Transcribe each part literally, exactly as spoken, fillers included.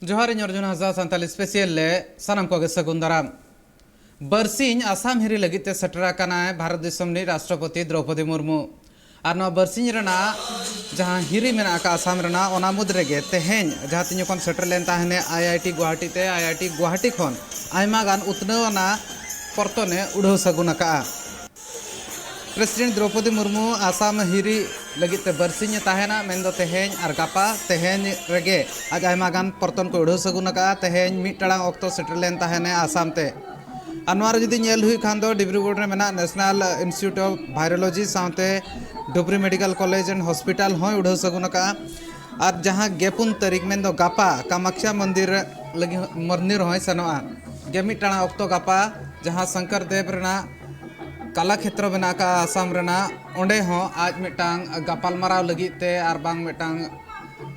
ᱡᱚᱦᱟᱨ, ᱤᱧ ᱚᱨᱡᱩᱱ ᱦᱟᱸᱥᱫᱟ ᱥᱟᱱᱛᱟᱞᱤ ᱥᱯᱮᱥᱤᱭᱟᱞ ᱨᱮ ᱥᱟᱱᱟᱢ ᱠᱚᱜᱮ ᱥᱟᱹᱜᱩᱱ ᱫᱟᱨᱟᱢ᱾ ᱵᱟᱨᱥᱤᱧ ᱟᱥᱟᱢ ᱦᱤᱨᱤ ᱞᱟᱹᱜᱤᱫ ᱛᱮ ᱥᱮᱴᱮᱨ ᱟᱠᱟᱱᱟᱭ ᱵᱷᱟᱨᱚᱛ ᱫᱤᱥᱚᱢ ᱨᱤᱱᱤᱡ ᱨᱟᱥᱴᱨᱚᱯᱚᱛᱤ ᱫᱨᱚᱣᱯᱚᱫᱤ ᱢᱩᱨᱢᱩ᱾ ᱟᱨ ᱱᱚᱣᱟ ᱵᱟᱨᱥᱤᱧ ᱨᱮᱱᱟᱜ ᱡᱟᱦᱟᱸ ᱦᱤᱨᱤ ᱢᱮᱱᱟᱜ ᱟᱠᱟᱫ ᱟᱥᱟᱢ ᱨᱮᱱᱟᱜ, ᱚᱱᱟ ᱢᱩᱫᱽ ᱨᱮᱜᱮ ᱛᱮᱦᱮᱧ ᱡᱟᱦᱟᱸ ᱛᱤᱧ ᱠᱷᱚᱱ ᱥᱮᱴᱮᱨ ᱞᱮᱱ ᱛᱟᱦᱮᱱᱮ ᱟᱭ ᱟᱭ ᱴᱤ ᱜᱩᱣᱟᱦᱟᱴᱤ ᱛᱮ, ᱟᱭ ᱟᱭ ᱴᱤ ᱜᱩᱣᱟᱦᱟᱴᱤ ᱠᱷᱚᱱ ᱟᱭᱢᱟ ᱜᱟᱱ ᱩᱛᱱᱟᱹᱣ ᱟᱱᱟᱜ ᱯᱚᱨᱛᱚᱱᱮ ᱩᱰᱷᱟᱹᱣ ᱥᱟᱹᱜᱩᱱ ᱟᱠᱟᱫᱼᱟ᱾ ᱯᱨᱮᱥᱤᱰᱮᱱᱴ ᱫᱨᱚᱣᱯᱚᱫᱤ ᱢᱩᱨᱢᱩ ᱟᱥᱟᱢ ᱦᱤᱨᱤ ᱞᱟᱹᱜᱤᱫ ᱛᱮ ᱵᱟᱨᱥᱤᱧ ᱮ ᱛᱟᱦᱮᱱᱟ, ᱢᱮᱱᱫᱚ ᱛᱮᱦᱮᱧ ᱟᱨ ᱜᱟᱯᱟ᱾ ᱛᱮᱦᱮᱧ ᱨᱮᱜᱮ ᱟᱡ ᱟᱭᱢᱟ ᱜᱟᱱ ᱯᱚᱨᱛᱚᱱ ᱠᱚ ᱩᱰᱷᱟᱹᱣ ᱥᱟᱹᱜᱩᱱ ᱟᱠᱟᱫᱼᱟ᱾ ᱛᱮᱦᱮᱧ ᱢᱤᱫ ᱴᱟᱲᱟᱝ ᱚᱠᱛᱚ ᱥᱮᱴᱮᱨ ᱞᱮᱱ ᱛᱟᱦᱮᱱᱮ ᱟᱥᱟᱢ ᱛᱮ᱾ ᱟᱨ ᱱᱚᱣᱟ ᱨᱮ ᱡᱩᱫᱤ ᱧᱮᱞ ᱦᱩᱭᱩᱜ ᱠᱷᱟᱱ ᱫᱚ, ᱰᱤᱵᱽᱨᱩᱜᱚᱲ ᱨᱮ ᱢᱮᱱᱟᱜ National Institute of Virology ᱥᱟᱶᱛᱮ ᱰᱩᱵᱽᱨᱤ Medical College and Hospital ᱦᱚᱸᱭ ᱩᱰᱷᱟᱹᱣ ᱥᱟᱹᱜᱩᱱ ᱟᱠᱟᱫᱼᱟ᱾ ᱟᱨ ᱡᱟᱦᱟᱸ ᱜᱮ ᱯᱩᱱ ᱛᱟᱹᱨᱤᱠᱷ, ᱢᱮᱱᱫᱚ ᱜᱟᱯᱟ, ᱠᱟᱢᱟᱠᱷᱭᱟ ᱢᱚᱱᱫᱤᱨ ᱞᱟᱹᱜᱤᱫ, ᱢᱚᱱᱫᱤᱨ ᱦᱚᱸᱭ ᱥᱮᱱᱚᱜᱼᱟ᱾ ᱜᱮ ᱢᱤᱫ ᱴᱟᱲᱟᱝ ᱚᱠᱛᱚ ᱜᱟᱯᱟ, ᱡᱟᱦᱟᱸ ᱥᱚᱝᱠᱚᱨ ᱫᱮᱵᱽ ᱨᱮᱱᱟᱜ ᱠᱟᱞᱟᱠᱷᱮᱛᱨᱚ ᱢᱮᱱᱟᱜ ᱟᱠᱟᱫᱼᱟ ᱟᱥᱟᱢ ᱨᱮᱱᱟᱜ, ᱚᱸᱰᱮ ᱦᱚᱸ ᱟᱡ ᱢᱤᱫᱴᱟᱝ ᱜᱟᱯᱟᱞᱢᱟᱨᱟᱣ ᱞᱟᱹᱜᱤᱫ ᱛᱮ ᱟᱨ ᱵᱟᱝ ᱢᱤᱫᱴᱟᱝ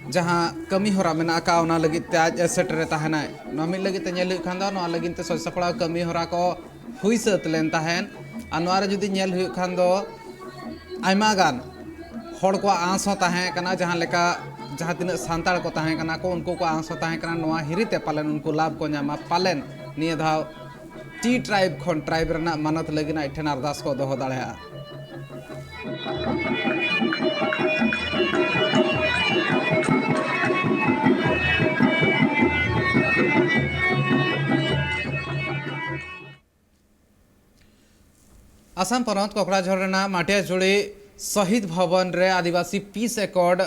ᱡᱟᱦᱟᱸ ᱠᱟᱹᱢᱤ ᱦᱚᱨᱟ ᱢᱮᱱᱟᱜ ᱟᱠᱟᱫᱼᱟ, ᱚᱱᱟ ᱞᱟᱹᱜᱤᱫ ᱛᱮ ᱟᱡ ᱮ ᱥᱮᱴᱮᱨᱮ ᱛᱟᱦᱮᱱᱟᱭ᱾ ᱱᱚᱣᱟ ᱢᱤᱫ ᱞᱟᱹᱜᱤᱫ ᱛᱮ ᱧᱮᱞ ᱦᱩᱭᱩᱜ ᱠᱷᱟᱱ ᱫᱚ, ᱱᱚᱣᱟ ᱞᱟᱹᱜᱤᱫ ᱛᱮ ᱥᱟᱹᱛ ᱥᱟᱯᱲᱟᱣ ᱠᱟᱹᱢᱤ ᱦᱚᱨᱟ ᱠᱚ ᱦᱩᱭ ᱥᱟᱹᱛ ᱞᱮᱱ ᱛᱟᱦᱮᱸᱫ᱾ ᱟᱨ ᱱᱚᱣᱟ ᱨᱮ ᱡᱩᱫᱤ ᱧᱮᱞ ᱦᱩᱭᱩᱜ ᱠᱷᱟᱱ ᱫᱚ, ᱟᱭᱢᱟ ᱜᱟᱱ ᱦᱚᱲ ᱠᱚᱣᱟᱜ ᱟᱸᱥ ᱦᱚᱸ ᱛᱟᱦᱮᱸ ᱠᱟᱱᱟ, ᱡᱟᱦᱟᱸ ᱞᱮᱠᱟ ᱡᱟᱦᱟᱸ ᱛᱤᱱᱟᱹᱜ ᱥᱟᱱᱛᱟᱲ ᱠᱚ ᱛᱟᱦᱮᱸ ᱠᱟᱱᱟ ᱠᱚ, ᱩᱱᱠᱩ ᱠᱚᱣᱟᱜ ᱟᱸᱥ ᱦᱚᱸ ᱛᱟᱦᱮᱸ ᱠᱟᱱᱟ, ᱱᱚᱣᱟ ᱦᱤᱨᱤ ᱛᱮ ᱯᱟᱞᱮᱱ ᱩᱱᱠᱩ ᱞᱟᱵᱷ ᱠᱚ ᱧᱟᱢᱟ, ᱯᱟᱞᱮᱱ ᱱᱤᱭᱟᱹ ᱫᱷᱟᱣ ᱴᱤ ᱴᱨᱟᱭᱤᱵᱽ ᱠᱷᱚᱱ ᱴᱨᱟᱭᱤᱵᱽ ᱨᱮᱱᱟᱜ ᱢᱟᱱᱚᱛ ᱞᱟᱹᱜᱤᱫ ᱟᱡ ᱴᱷᱮᱱ ᱟᱨᱫᱟᱥ ᱠᱚ ᱫᱚᱦᱚ ᱫᱟᱲᱮᱭᱟᱜᱼᱟ᱾ ᱟᱥᱟᱢ ᱯᱚᱱᱚᱛ ᱠᱚᱠᱲᱟᱡᱷᱚᱨ ᱨᱮᱱᱟᱜ ᱢᱟᱴᱤᱭᱟᱡᱩᱲᱤ ᱥᱚᱦᱤᱫ ᱵᱷᱚᱵᱚᱱ ᱨᱮ ᱟᱹᱫᱤᱵᱟᱹᱥᱤ ᱯᱤᱥ ᱮᱠᱚᱨᱰ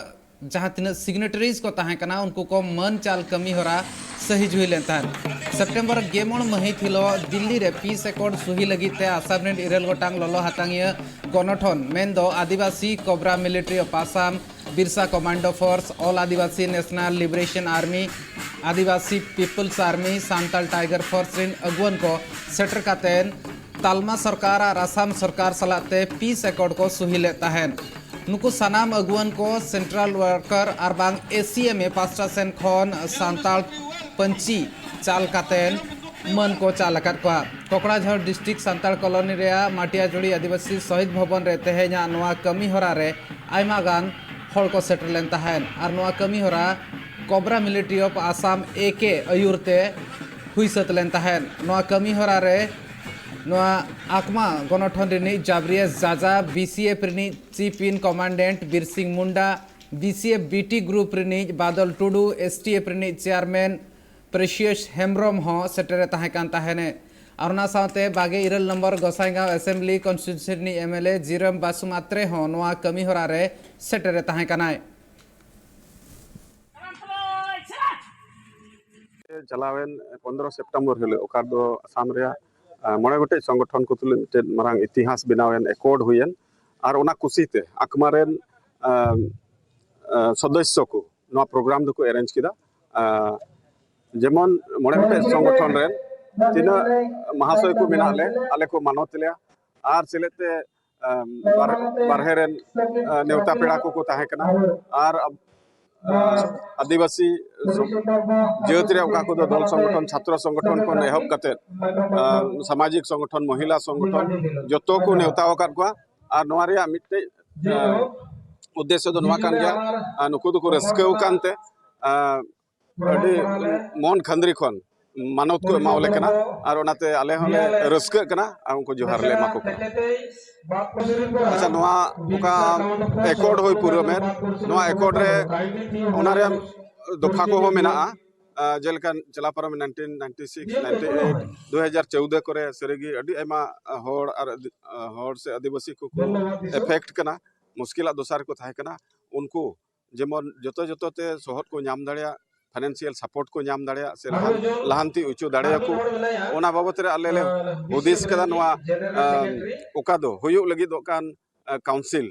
ᱡᱟᱦᱟᱸ ᱛᱤᱱᱟᱹᱜ ᱥᱤᱜᱽᱱᱮᱴᱟᱨᱤᱡᱽ ᱠᱚ ᱛᱟᱦᱮᱸ ᱠᱟᱱᱟ, ᱩᱱᱠᱩ ᱠᱚ ᱢᱟᱹᱱ ᱪᱟᱞ ᱠᱟᱹᱢᱤ ᱦᱚᱨᱟ ᱥᱟᱹᱦᱤᱡ ᱦᱩᱭ ᱞᱮᱱ ᱛᱟᱦᱮᱸᱫ᱾ ᱥᱮᱯᱴᱮᱢᱵᱚᱨ ᱜᱮ ᱢᱚᱬᱮ ᱢᱟᱹᱦᱤᱛ ᱦᱤᱞᱳᱜ ᱫᱤᱞᱞᱤ ᱨᱮ ᱯᱤᱥ ᱮᱠᱚᱨᱰ ᱥᱩᱦᱤ ᱞᱟᱹᱜᱤᱫ ᱛᱮ ᱟᱥᱟᱢ ᱨᱮᱱ ᱤᱨᱟᱹᱞ ᱜᱚᱴᱟᱝ ᱞᱚᱞᱚ ᱦᱟᱛᱟᱝᱤᱭᱟᱹ ᱜᱚᱱᱚᱴᱷᱚᱱ, ᱢᱮᱱᱫᱚ Adivasi cobra military of Assam, Birsa commando force, all Adivasi national liberation army, Adivasi people's army, Santhal tiger force ᱨᱮᱱ ᱟᱹᱜᱩᱣᱟᱹᱱ ᱠᱚ ᱥᱮᱴᱮᱨ ᱠᱟᱛᱮ ᱛᱟᱞᱢᱟ ᱥᱚᱨᱠᱟᱨ ᱟᱨ ᱟᱥᱟᱢ ᱥᱚᱨᱠᱟᱨ ᱥᱟᱞᱟᱜ ᱛᱮ ᱯᱤᱥ ᱮᱠᱚᱨᱰ ᱠᱚ ᱥᱩᱦᱤ ᱞᱮᱫ ᱛᱟᱦᱮᱸᱫ᱾ ᱱᱩᱠᱩ ᱥᱟᱱᱟᱢ ᱟᱹᱜᱩᱣᱟᱹᱱ ᱠᱚ ᱥᱮᱱᱴᱨᱟᱞ ᱣᱟᱨᱠᱟᱨ ᱟᱨ ᱵᱟᱝ ᱮ ᱥᱤ ᱮᱢ ᱮ ᱯᱟᱥᱴᱟ ᱥᱮᱱ ᱠᱷᱚᱱ ᱥᱟᱱᱛᱟᱲ ᱯᱟᱹᱧᱪᱤ ᱪᱟᱞ ᱠᱟᱛᱮ ᱢᱟᱹᱱ ᱠᱚ ᱪᱟᱞ ᱟᱠᱟᱫ ᱠᱚᱣᱟ᱾ ᱠᱚᱠᱲᱟᱡᱷᱚᱨ ᱰᱤᱥᱴᱨᱤᱠᱴ ᱥᱟᱱᱛᱟᱲ ᱠᱚᱞᱚᱱᱤ ᱨᱮᱭᱟᱜ ᱢᱟᱴᱤᱭᱟᱡᱩᱲᱤ ᱟᱹᱫᱤᱵᱟᱹᱥᱤ ᱥᱚᱦᱤᱫ ᱵᱷᱚᱵᱚᱱ ᱨᱮ ᱛᱮᱦᱮᱧᱟᱜ ᱱᱚᱣᱟ ᱠᱟᱹᱢᱤ ᱦᱚᱨᱟ ᱨᱮ ᱟᱭᱢᱟ ᱜᱟᱱ ᱦᱚᱲ ᱠᱚ ᱥᱮᱴᱮᱨ ᱞᱮᱱ ᱛᱟᱦᱮᱸᱫ ᱟᱨ ᱱᱚᱣᱟ ᱠᱟᱹᱢᱤ ᱦᱚᱨᱟ ᱠᱚᱵᱽᱨᱟ ᱢᱤᱞᱤᱴᱨᱤ ᱚᱯᱷ ᱟᱥᱟᱢ ᱮ ᱠᱮ ᱟᱹᱭᱩᱨ ᱛᱮ ᱦᱩᱭ ᱥᱟᱹᱛ ᱞᱮᱱ ᱛᱟᱦᱮᱸᱫ᱾ ᱱᱚᱣᱟ ᱠᱟᱹᱢᱤ ᱦᱚᱨᱟ ᱨᱮ ᱱᱚᱣᱟ ᱟᱠᱢᱟ ᱜᱚᱱᱚᱴᱷᱚᱱ ᱨᱤᱱᱤᱡ ᱡᱟᱵᱨᱤᱭᱮᱥ ᱡᱟᱡᱟ, ᱵᱤ ᱥᱤ ᱮᱯᱷ ᱨᱤᱱᱤᱡ chief in commandant Birsing Munda, B C F B T group ᱨᱤᱱᱤᱡ Badal Tudu, S T F ᱨᱤᱱᱤᱡ ᱪᱮᱭᱟᱨᱢᱮᱱ ᱯᱨᱮᱥᱤᱭᱟᱥ ᱦᱮᱢᱵᱽᱨᱚᱢ ᱦᱚᱸ ᱥᱮᱴᱮᱨᱮ ᱛᱟᱦᱮᱸ ᱠᱟᱱ ᱛᱟᱦᱮᱸᱱᱮ᱾ ᱟᱨ ᱚᱱᱟ ᱥᱟᱶᱛᱮ ᱵᱟᱜᱮ ᱤᱨᱟᱹᱞ ᱱᱚᱢᱵᱚᱨ ᱜᱚᱸᱥᱟᱭᱜᱟᱸᱣ ᱮᱥᱮᱢᱵᱞᱤ ᱠᱚᱱᱥᱴᱤᱴᱩᱭᱮᱱᱥᱤ ᱨᱤᱱᱤᱡ ᱮᱢ ᱮᱞ ᱮ ᱡᱤᱨᱟᱢ ᱵᱟᱥᱩ ᱟᱛᱨᱮ ᱦᱚᱸ ᱱᱚᱣᱟ ᱠᱟᱹᱢᱤ ᱦᱚᱨᱟ ᱨᱮ ᱥᱮᱴᱮᱨᱮ ᱛᱟᱦᱮᱸ ᱠᱟᱱᱟᱭ᱾ ᱪᱟᱞᱟᱣᱮᱱ ᱯᱚᱱᱫᱽᱨᱚ ᱥᱮᱯᱴᱮᱢᱵᱚᱨ ᱦᱤᱞᱳᱜ, ᱚᱠᱟ ᱫᱚ ᱟᱥᱟᱢ ᱨᱮᱭᱟᱜ ᱟᱸ, ᱢᱚᱬᱮ ᱜᱚᱴᱮᱡ ᱥᱚᱝᱜᱚᱴᱷᱚᱱ ᱠᱚ ᱛᱩᱞᱩᱡ ᱢᱤᱫᱴᱮᱱ ᱢᱟᱨᱟᱝ ᱤᱛᱤᱦᱟᱥ ᱵᱮᱱᱟᱣᱮᱱ, ᱮᱠᱚᱨᱰ ᱦᱩᱭᱮᱱ, ᱟᱨ ᱚᱱᱟ ᱠᱩᱥᱤᱛᱮ ᱟᱠᱢᱟ ᱨᱮᱱ ᱟᱸ, ᱟᱸ, ᱥᱚᱫᱚᱥᱥᱚ ᱠᱚ ᱱᱚᱣᱟ ᱯᱨᱳᱜᱨᱟᱢ ᱫᱚᱠᱚ ᱮᱨᱮᱧᱡᱽ ᱠᱮᱫᱟ᱾ ᱟᱸ, ᱡᱮᱢᱚᱱ ᱢᱚᱬᱮ ᱜᱚᱴᱮᱡ ᱥᱚᱝᱜᱚᱴᱷᱚᱱ ᱨᱮᱱ ᱛᱤᱱᱟᱹᱜ ᱢᱟᱦᱟᱥᱚᱭ ᱠᱚ ᱢᱮᱱᱟᱜ ᱞᱮ, ᱟᱞᱮ ᱠᱚ ᱢᱟᱱᱚᱛ ᱞᱮᱭᱟ, ᱟᱨ ᱥᱮᱞᱮᱫ ᱛᱮ ᱟᱸ, ᱵᱟᱨ-, ᱵᱟᱨᱦᱮ ᱨᱮᱱ ᱟᱸ, ᱱᱮᱣᱛᱟ ᱯᱮᱲᱟ ᱠᱚᱠᱚ ᱛᱟᱦᱮᱸ ᱠᱟᱱᱟ, ᱟᱨ ᱟᱵ-, ᱟᱸ, ᱟᱹᱫᱤᱵᱟᱹᱥᱤ ᱥᱚ-, ᱡᱟᱹᱛ ᱨᱮ ᱚᱠᱟ ᱠᱚᱫᱚ ᱫᱚᱞ ᱥᱚᱝᱜᱚᱴᱷᱚᱱ, ᱪᱷᱟᱛᱨᱚ ᱥᱚᱝᱜᱚᱴᱷᱚᱱ ᱠᱷᱚᱱ ᱮᱦᱚᱵ ᱠᱟᱛᱮ, ᱟᱸ, ᱥᱟᱢᱟᱡᱤᱠ ᱥᱚᱝᱜᱚᱴᱷᱚᱱ, ᱢᱚᱦᱤᱞᱟ ᱥᱚᱝᱜᱚᱴᱷᱚᱱ, ᱡᱚᱛᱚ ᱠᱚ ᱱᱮᱣᱛᱟ ᱟᱠᱟᱫ ᱠᱚᱣᱟ᱾ ᱟᱨ ᱱᱚᱣᱟ ᱨᱮᱭᱟᱜ ᱢᱤᱫᱴᱮᱡ ᱟᱸ, ᱩᱫᱽᱫᱮᱥᱥᱚ ᱫᱚ ᱱᱚᱣᱟ ᱠᱟᱱ ᱜᱮᱭᱟ, ᱟᱸ, ᱱᱩᱠᱩ ᱫᱚᱠᱚ ᱨᱟᱹᱥᱠᱟᱹ ᱟᱠᱟᱱ ᱛᱮ, ᱟᱸ, ᱟᱹᱰᱤ ᱢᱚᱱ ᱠᱷᱟᱹᱱᱫᱽᱨᱤ ᱠᱷᱚᱱ ᱢᱟᱱᱚᱛ ᱠᱚ ᱮᱢᱟᱣᱟᱞᱮ ᱠᱟᱱᱟ, ᱟᱨ ᱚᱱᱟᱛᱮ ᱟᱞᱮ ᱦᱚᱸᱞᱮ ᱨᱟᱹᱥᱠᱟᱹᱜ ᱠᱟᱱᱟ ᱟᱨ ᱩᱱᱠᱩ ᱡᱚᱦᱟᱨ ᱞᱮ ᱮᱢᱟ ᱠᱚ ᱠᱟᱱᱟ᱾ ᱟᱪᱪᱷᱟ, ᱱᱚᱣᱟ ᱚᱠᱟ ᱮᱠᱚᱨᱰ ᱦᱩᱭ ᱯᱩᱨᱟᱹᱣ ᱢᱮ, ᱱᱚᱣᱟ ᱮᱠᱚᱨᱰ ᱨᱮ ᱚᱱᱟ ᱨᱮᱭᱟᱜ ᱫᱚᱯᱷᱟ ᱠᱚᱦᱚᱸ ᱢᱮᱱᱟᱜᱼᱟ, ᱟᱸ, ᱡᱮᱞᱮᱠᱟ ᱪᱟᱞᱟᱣ ᱯᱟᱨᱚᱢ nineteen ninety six, ninety eight, ᱫᱩ ᱦᱟᱡᱟᱨ ᱪᱳᱣᱫᱟᱹ ᱠᱚᱨᱮ ᱥᱟᱹᱨᱤᱜᱮ ᱟᱹᱰᱤ ᱟᱭᱢᱟ ᱦᱚᱲ ᱟᱨ ᱟᱹᱫᱤ-, ᱦᱚᱲ ᱥᱮ ᱟᱹᱫᱤᱵᱟᱹᱥᱤ ᱠᱚᱠᱚ ᱮᱯᱷᱮᱠᱴ ᱠᱟᱱᱟ, ᱢᱩᱥᱠᱤᱞᱟᱜ ᱫᱚᱥᱟ ᱨᱮᱠᱚ ᱛᱟᱦᱮᱸ ᱠᱟᱱᱟ᱾ ᱩᱱᱠᱩ ᱡᱮᱢᱚᱱ ᱡᱚᱛᱚ ᱡᱚᱛᱚ ᱛᱮ ᱥᱚᱦᱚᱫ ᱠᱚ ᱧᱟᱢ ᱫᱟᱲᱮᱭᱟᱜ, ᱯᱷᱟᱭᱱᱟᱱᱥᱤᱭᱟᱞ ᱥᱟᱯᱳᱨᱴ ᱠᱚ ᱧᱟᱢ ᱫᱟᱲᱮᱭᱟᱜ ᱥᱮ ᱞᱟᱦᱟᱱ-, ᱞᱟᱦᱟᱱᱛᱤ ᱚᱪᱚ ᱫᱟᱲᱮᱭᱟᱠᱚ, ᱚᱱᱟ ᱵᱟᱵᱚᱛ ᱨᱮ ᱟᱞᱮ ᱞᱮ ᱦᱩᱫᱤᱥ ᱠᱟᱫᱟ᱾ ᱱᱚᱣᱟ, ᱟᱸ, ᱚᱠᱟ ᱫᱚ ᱦᱩᱭᱩᱜ ᱞᱟᱹᱜᱤᱫᱚᱜ ᱠᱟᱱ, ᱟᱸ, ᱠᱟᱣᱩᱱᱥᱤᱞ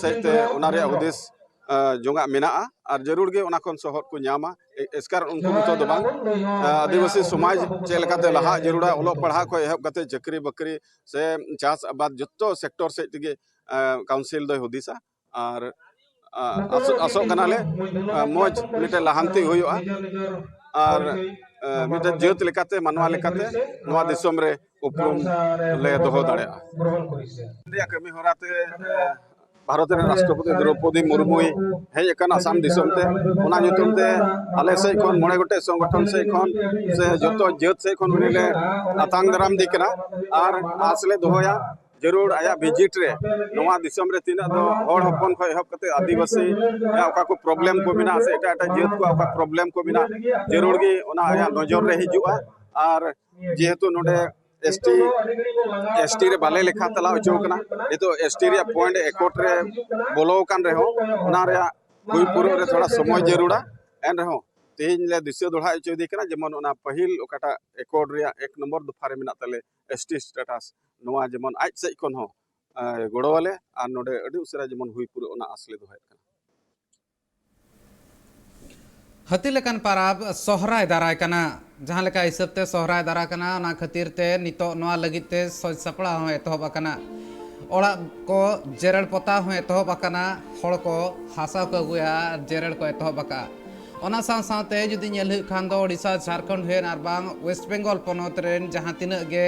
ᱥᱮᱫ ᱛᱮ ᱚᱱᱟ ᱨᱮᱭᱟᱜ ᱦᱩᱫᱤᱥ, ᱟᱸ, ᱡᱚᱝᱟᱜ ᱢᱮᱱᱟᱜᱼᱟ, ᱟᱨ ᱡᱟᱹᱨᱩᱲ ᱜᱮ ᱚᱱᱟ ᱠᱷᱚᱱ ᱥᱚᱦᱚᱫ ᱠᱚ ᱧᱟᱢᱟ᱾ ᱮ-, ᱮᱥᱠᱟᱨ ᱩᱱᱠᱩ ᱢᱚᱛᱚ ᱫᱚ ᱵᱟᱝ, ᱟᱸ, ᱟᱹᱫᱤᱵᱟᱹᱥᱤ ᱥᱚᱢᱟᱡᱽ ᱪᱮᱫ ᱞᱮᱠᱟᱛᱮ ᱞᱟᱦᱟ ᱡᱟᱹᱨᱩᱲᱟ, ᱚᱞᱚᱜ ᱯᱟᱲᱦᱟᱜ ᱠᱷᱚᱱ ᱮᱦᱚᱵ ᱠᱟᱛᱮ ᱪᱟᱹᱠᱨᱤ ᱵᱟᱹᱠᱨᱤ ᱥᱮ ᱪᱟᱥ ᱟᱵᱟᱫ, ᱡᱚᱛᱚ ᱥᱮᱠᱴᱚᱨ ᱥᱮᱫ ᱛᱮᱜᱮ, ᱟᱸ, ᱠᱟᱣᱩᱱᱥᱤᱞ ᱫᱚᱭ ᱦᱩᱫᱤᱥᱟ᱾ ᱟᱨ, ᱟᱸ, ᱟᱥᱚ-, ᱟᱥᱚᱜ ᱠᱟᱱᱟᱞᱮ, ᱟᱸ, ᱢᱚᱡᱽ ᱢᱤᱫᱴᱮᱱ ᱞᱟᱦᱟᱱᱛᱤ ᱦᱩᱭᱩᱜᱼᱟ, ᱟᱨ, ᱟᱸ, ᱢᱤᱫᱴᱮᱱ ᱡᱟᱹᱛ ᱞᱮᱠᱟᱛᱮ, ᱢᱟᱱᱣᱟ ᱞᱮᱠᱟᱛᱮ ᱱᱚᱣᱟ ᱫᱤᱥᱚᱢ ᱨᱮ ᱩᱯᱨᱩᱢ ᱞᱮ ᱫᱚᱦᱚ ᱫᱟᱲᱮᱭᱟᱜᱼᱟ᱾ ᱨᱮᱭᱟᱜ ᱠᱟᱹᱢᱤ ᱦᱚᱨᱟ ᱛᱮ, ᱟᱸ, ᱵᱷᱟᱨᱚᱛ ᱨᱮᱱ ᱨᱟᱥᱴᱨᱚᱯᱚᱛᱤ ᱫᱨᱚᱣᱯᱚᱫᱤ ᱢᱩᱨᱢᱩᱭ ᱦᱮᱡ ᱟᱠᱟᱱ ᱟᱥᱟᱢ ᱫᱤᱥᱚᱢ ᱛᱮ᱾ ᱚᱱᱟ ᱧᱩᱛᱩᱢ ᱛᱮ ᱟᱞᱮ ᱥᱮᱫ ᱠᱷᱚᱱ, ᱢᱚᱬᱮ ᱜᱚᱴᱮᱡ ᱥᱚᱝᱜᱚᱴᱷᱚᱱ ᱥᱮᱫ ᱠᱷᱚᱱ ᱥᱮ ᱡᱚᱛᱚ ᱡᱟᱹᱛ ᱥᱮᱫ ᱠᱷᱚᱱ ᱩᱱᱤ ᱞᱮ ᱟᱛᱟᱝ ᱫᱟᱨᱟᱢ ᱤᱫᱤ ᱠᱟᱱᱟ᱾ ᱟᱨ ᱟᱥ ᱞᱮ ᱫᱚᱦᱚᱭᱟ ᱡᱟᱹᱨᱩᱲ ᱟᱭᱟᱜ ᱵᱷᱤᱡᱤᱴ ᱨᱮ ᱱᱚᱣᱟ ᱫᱤᱥᱚᱢ ᱨᱮ ᱛᱤᱱᱟᱹᱜ ᱫᱚ ᱦᱚᱲ ᱦᱚᱯᱚᱱ ᱠᱷᱚᱱ ᱮᱦᱚᱵ ᱠᱟᱛᱮ ᱟᱹᱫᱤᱵᱟᱹᱥᱤ ᱚᱠᱟ ᱠᱚ ᱯᱨᱚᱵᱞᱮᱢ ᱠᱚ ᱢᱮᱱᱟᱜᱼᱟ ᱥᱮ ᱮᱴᱟᱜ ᱮᱴᱟᱜ ᱡᱟᱹᱛ ᱠᱚᱣᱟᱜ ᱚᱠᱟ ᱯᱨᱚᱵᱞᱮᱢ ᱠᱚ ᱢᱮᱱᱟᱜᱼᱟ, ᱡᱟᱹᱨᱩᱲ ᱜᱮ ᱚᱱᱟ ᱟᱭᱟᱜ ᱱᱚᱡᱚᱨ ᱨᱮ ᱦᱤᱡᱩᱜᱼᱟ᱾ ᱟᱨ ᱡᱮᱦᱮᱛᱩ ᱱᱚᱰᱮ ᱮᱥ ᱴᱤ, ᱮᱥ ᱴᱤ ᱨᱮ ᱵᱟᱞᱮ ᱞᱮᱠᱷᱟ ᱛᱟᱞᱟ ᱦᱚᱪᱚ ᱠᱟᱱᱟ, ᱱᱤᱛᱚᱜ ᱮᱥ ᱴᱤ ᱨᱮᱭᱟᱜ ᱯᱚᱭᱮᱱᱴ ᱮᱠᱚᱨᱰ ᱨᱮ ᱵᱚᱞᱚ ᱟᱠᱟᱱ ᱨᱮᱦᱚᱸ, ᱚᱱᱟ ᱨᱮᱭᱟᱜ ᱦᱩᱭ ᱯᱩᱨᱟᱹᱜ ᱨᱮ ᱛᱷᱚᱲᱟ ᱥᱚᱢᱚᱭ ᱡᱟᱹᱨᱩᱲᱟ᱾ ᱮᱱ ᱨᱮᱦᱚᱸ ᱛᱮᱦᱮᱧ ᱞᱮ ᱫᱤᱥᱟᱹ ᱫᱚᱦᱲᱟ ᱦᱚᱪᱚᱭᱮᱫᱮ ᱠᱟᱱᱟ, ᱡᱮᱢᱚᱱ ᱚᱱᱟ ᱯᱟᱹᱦᱤᱞ ᱚᱠᱟᱴᱟᱜ ᱮᱠᱚᱨᱰ ᱨᱮᱭᱟᱜ ᱮᱠ ᱱᱚᱢᱵᱚᱨ ᱫᱚᱯᱷᱟ ᱨᱮ ᱢᱮᱱᱟᱜ ᱛᱟᱞᱮ ᱮᱥ ᱴᱤ ᱥᱴᱮᱴᱟᱥ, ᱱᱚᱣᱟ ᱡᱮᱢᱚᱱ ᱟᱡ ᱥᱮᱫ ᱠᱷᱚᱱ ᱦᱚᱸ, ᱮ, ᱜᱚᱲᱚᱣᱟᱞᱮ ᱟᱨ ᱱᱚᱰᱮ ᱟᱹᱰᱤ ᱩᱥᱟᱹᱨᱟ ᱡᱮᱢᱚᱱ ᱦᱩᱭ ᱯᱩᱨᱟᱹᱜ, ᱚᱱᱟ ᱟᱥ ᱞᱮ ᱫᱚᱦᱚᱭᱮᱫ ᱠᱟᱱᱟ᱾ ᱦᱟᱹᱛᱤ ᱞᱮᱠᱟᱱ ᱯᱟᱨᱟᱵᱽ ᱥᱚᱦᱨᱟᱭ ᱫᱟᱨᱟᱭ ᱠᱟᱱᱟ᱾ ᱡᱟᱦᱟᱸ ᱞᱮᱠᱟ ᱦᱤᱥᱟᱹᱵ ᱛᱮ ᱥᱚᱦᱨᱟᱭ ᱫᱟᱨᱟᱭ ᱠᱟᱱᱟ, ᱚᱱᱟ ᱠᱷᱟᱹᱛᱤᱨ ᱛᱮ ᱱᱤᱛᱚᱜ ᱱᱚᱣᱟ ᱞᱟᱹᱜᱤᱫ ᱛᱮ ᱥᱟᱡᱽ ᱥᱟᱯᱲᱟᱣ ᱦᱚᱸ ᱮᱛᱚᱦᱚᱵ ᱟᱠᱟᱱᱟ᱾ ᱚᱲᱟᱜ ᱠᱚ ᱡᱮᱨᱮᱲ ᱯᱚᱛᱟᱣ ᱦᱚᱸ ᱮᱛᱚᱦᱚᱵ ᱟᱠᱟᱱᱟ᱾ ᱦᱚᱲ ᱠᱚ ᱦᱟᱥᱟ ᱠᱚ ᱟᱹᱜᱩᱭᱟ ᱟᱨ ᱡᱮᱨᱮᱲ ᱠᱚ ᱮᱛᱚᱦᱚᱵ ᱟᱠᱟᱜᱼᱟ᱾ ᱚᱱᱟ ᱥᱟᱶ ᱥᱟᱶᱛᱮ ᱡᱩᱫᱤ ᱧᱮᱞ ᱦᱩᱭᱩᱜ ᱠᱷᱟᱱ ᱫᱚ ᱳᱰᱤᱥᱟ, ᱡᱷᱟᱲᱠᱷᱚᱸᱰ ᱦᱩᱭᱮᱱ ᱟᱨ ᱵᱟᱝ ᱣᱮᱥᱴ ᱵᱮᱝᱜᱚᱞ ᱯᱚᱱᱚᱛ ᱨᱮᱱ ᱡᱟᱦᱟᱸ ᱛᱤᱱᱟᱹᱜ ᱜᱮ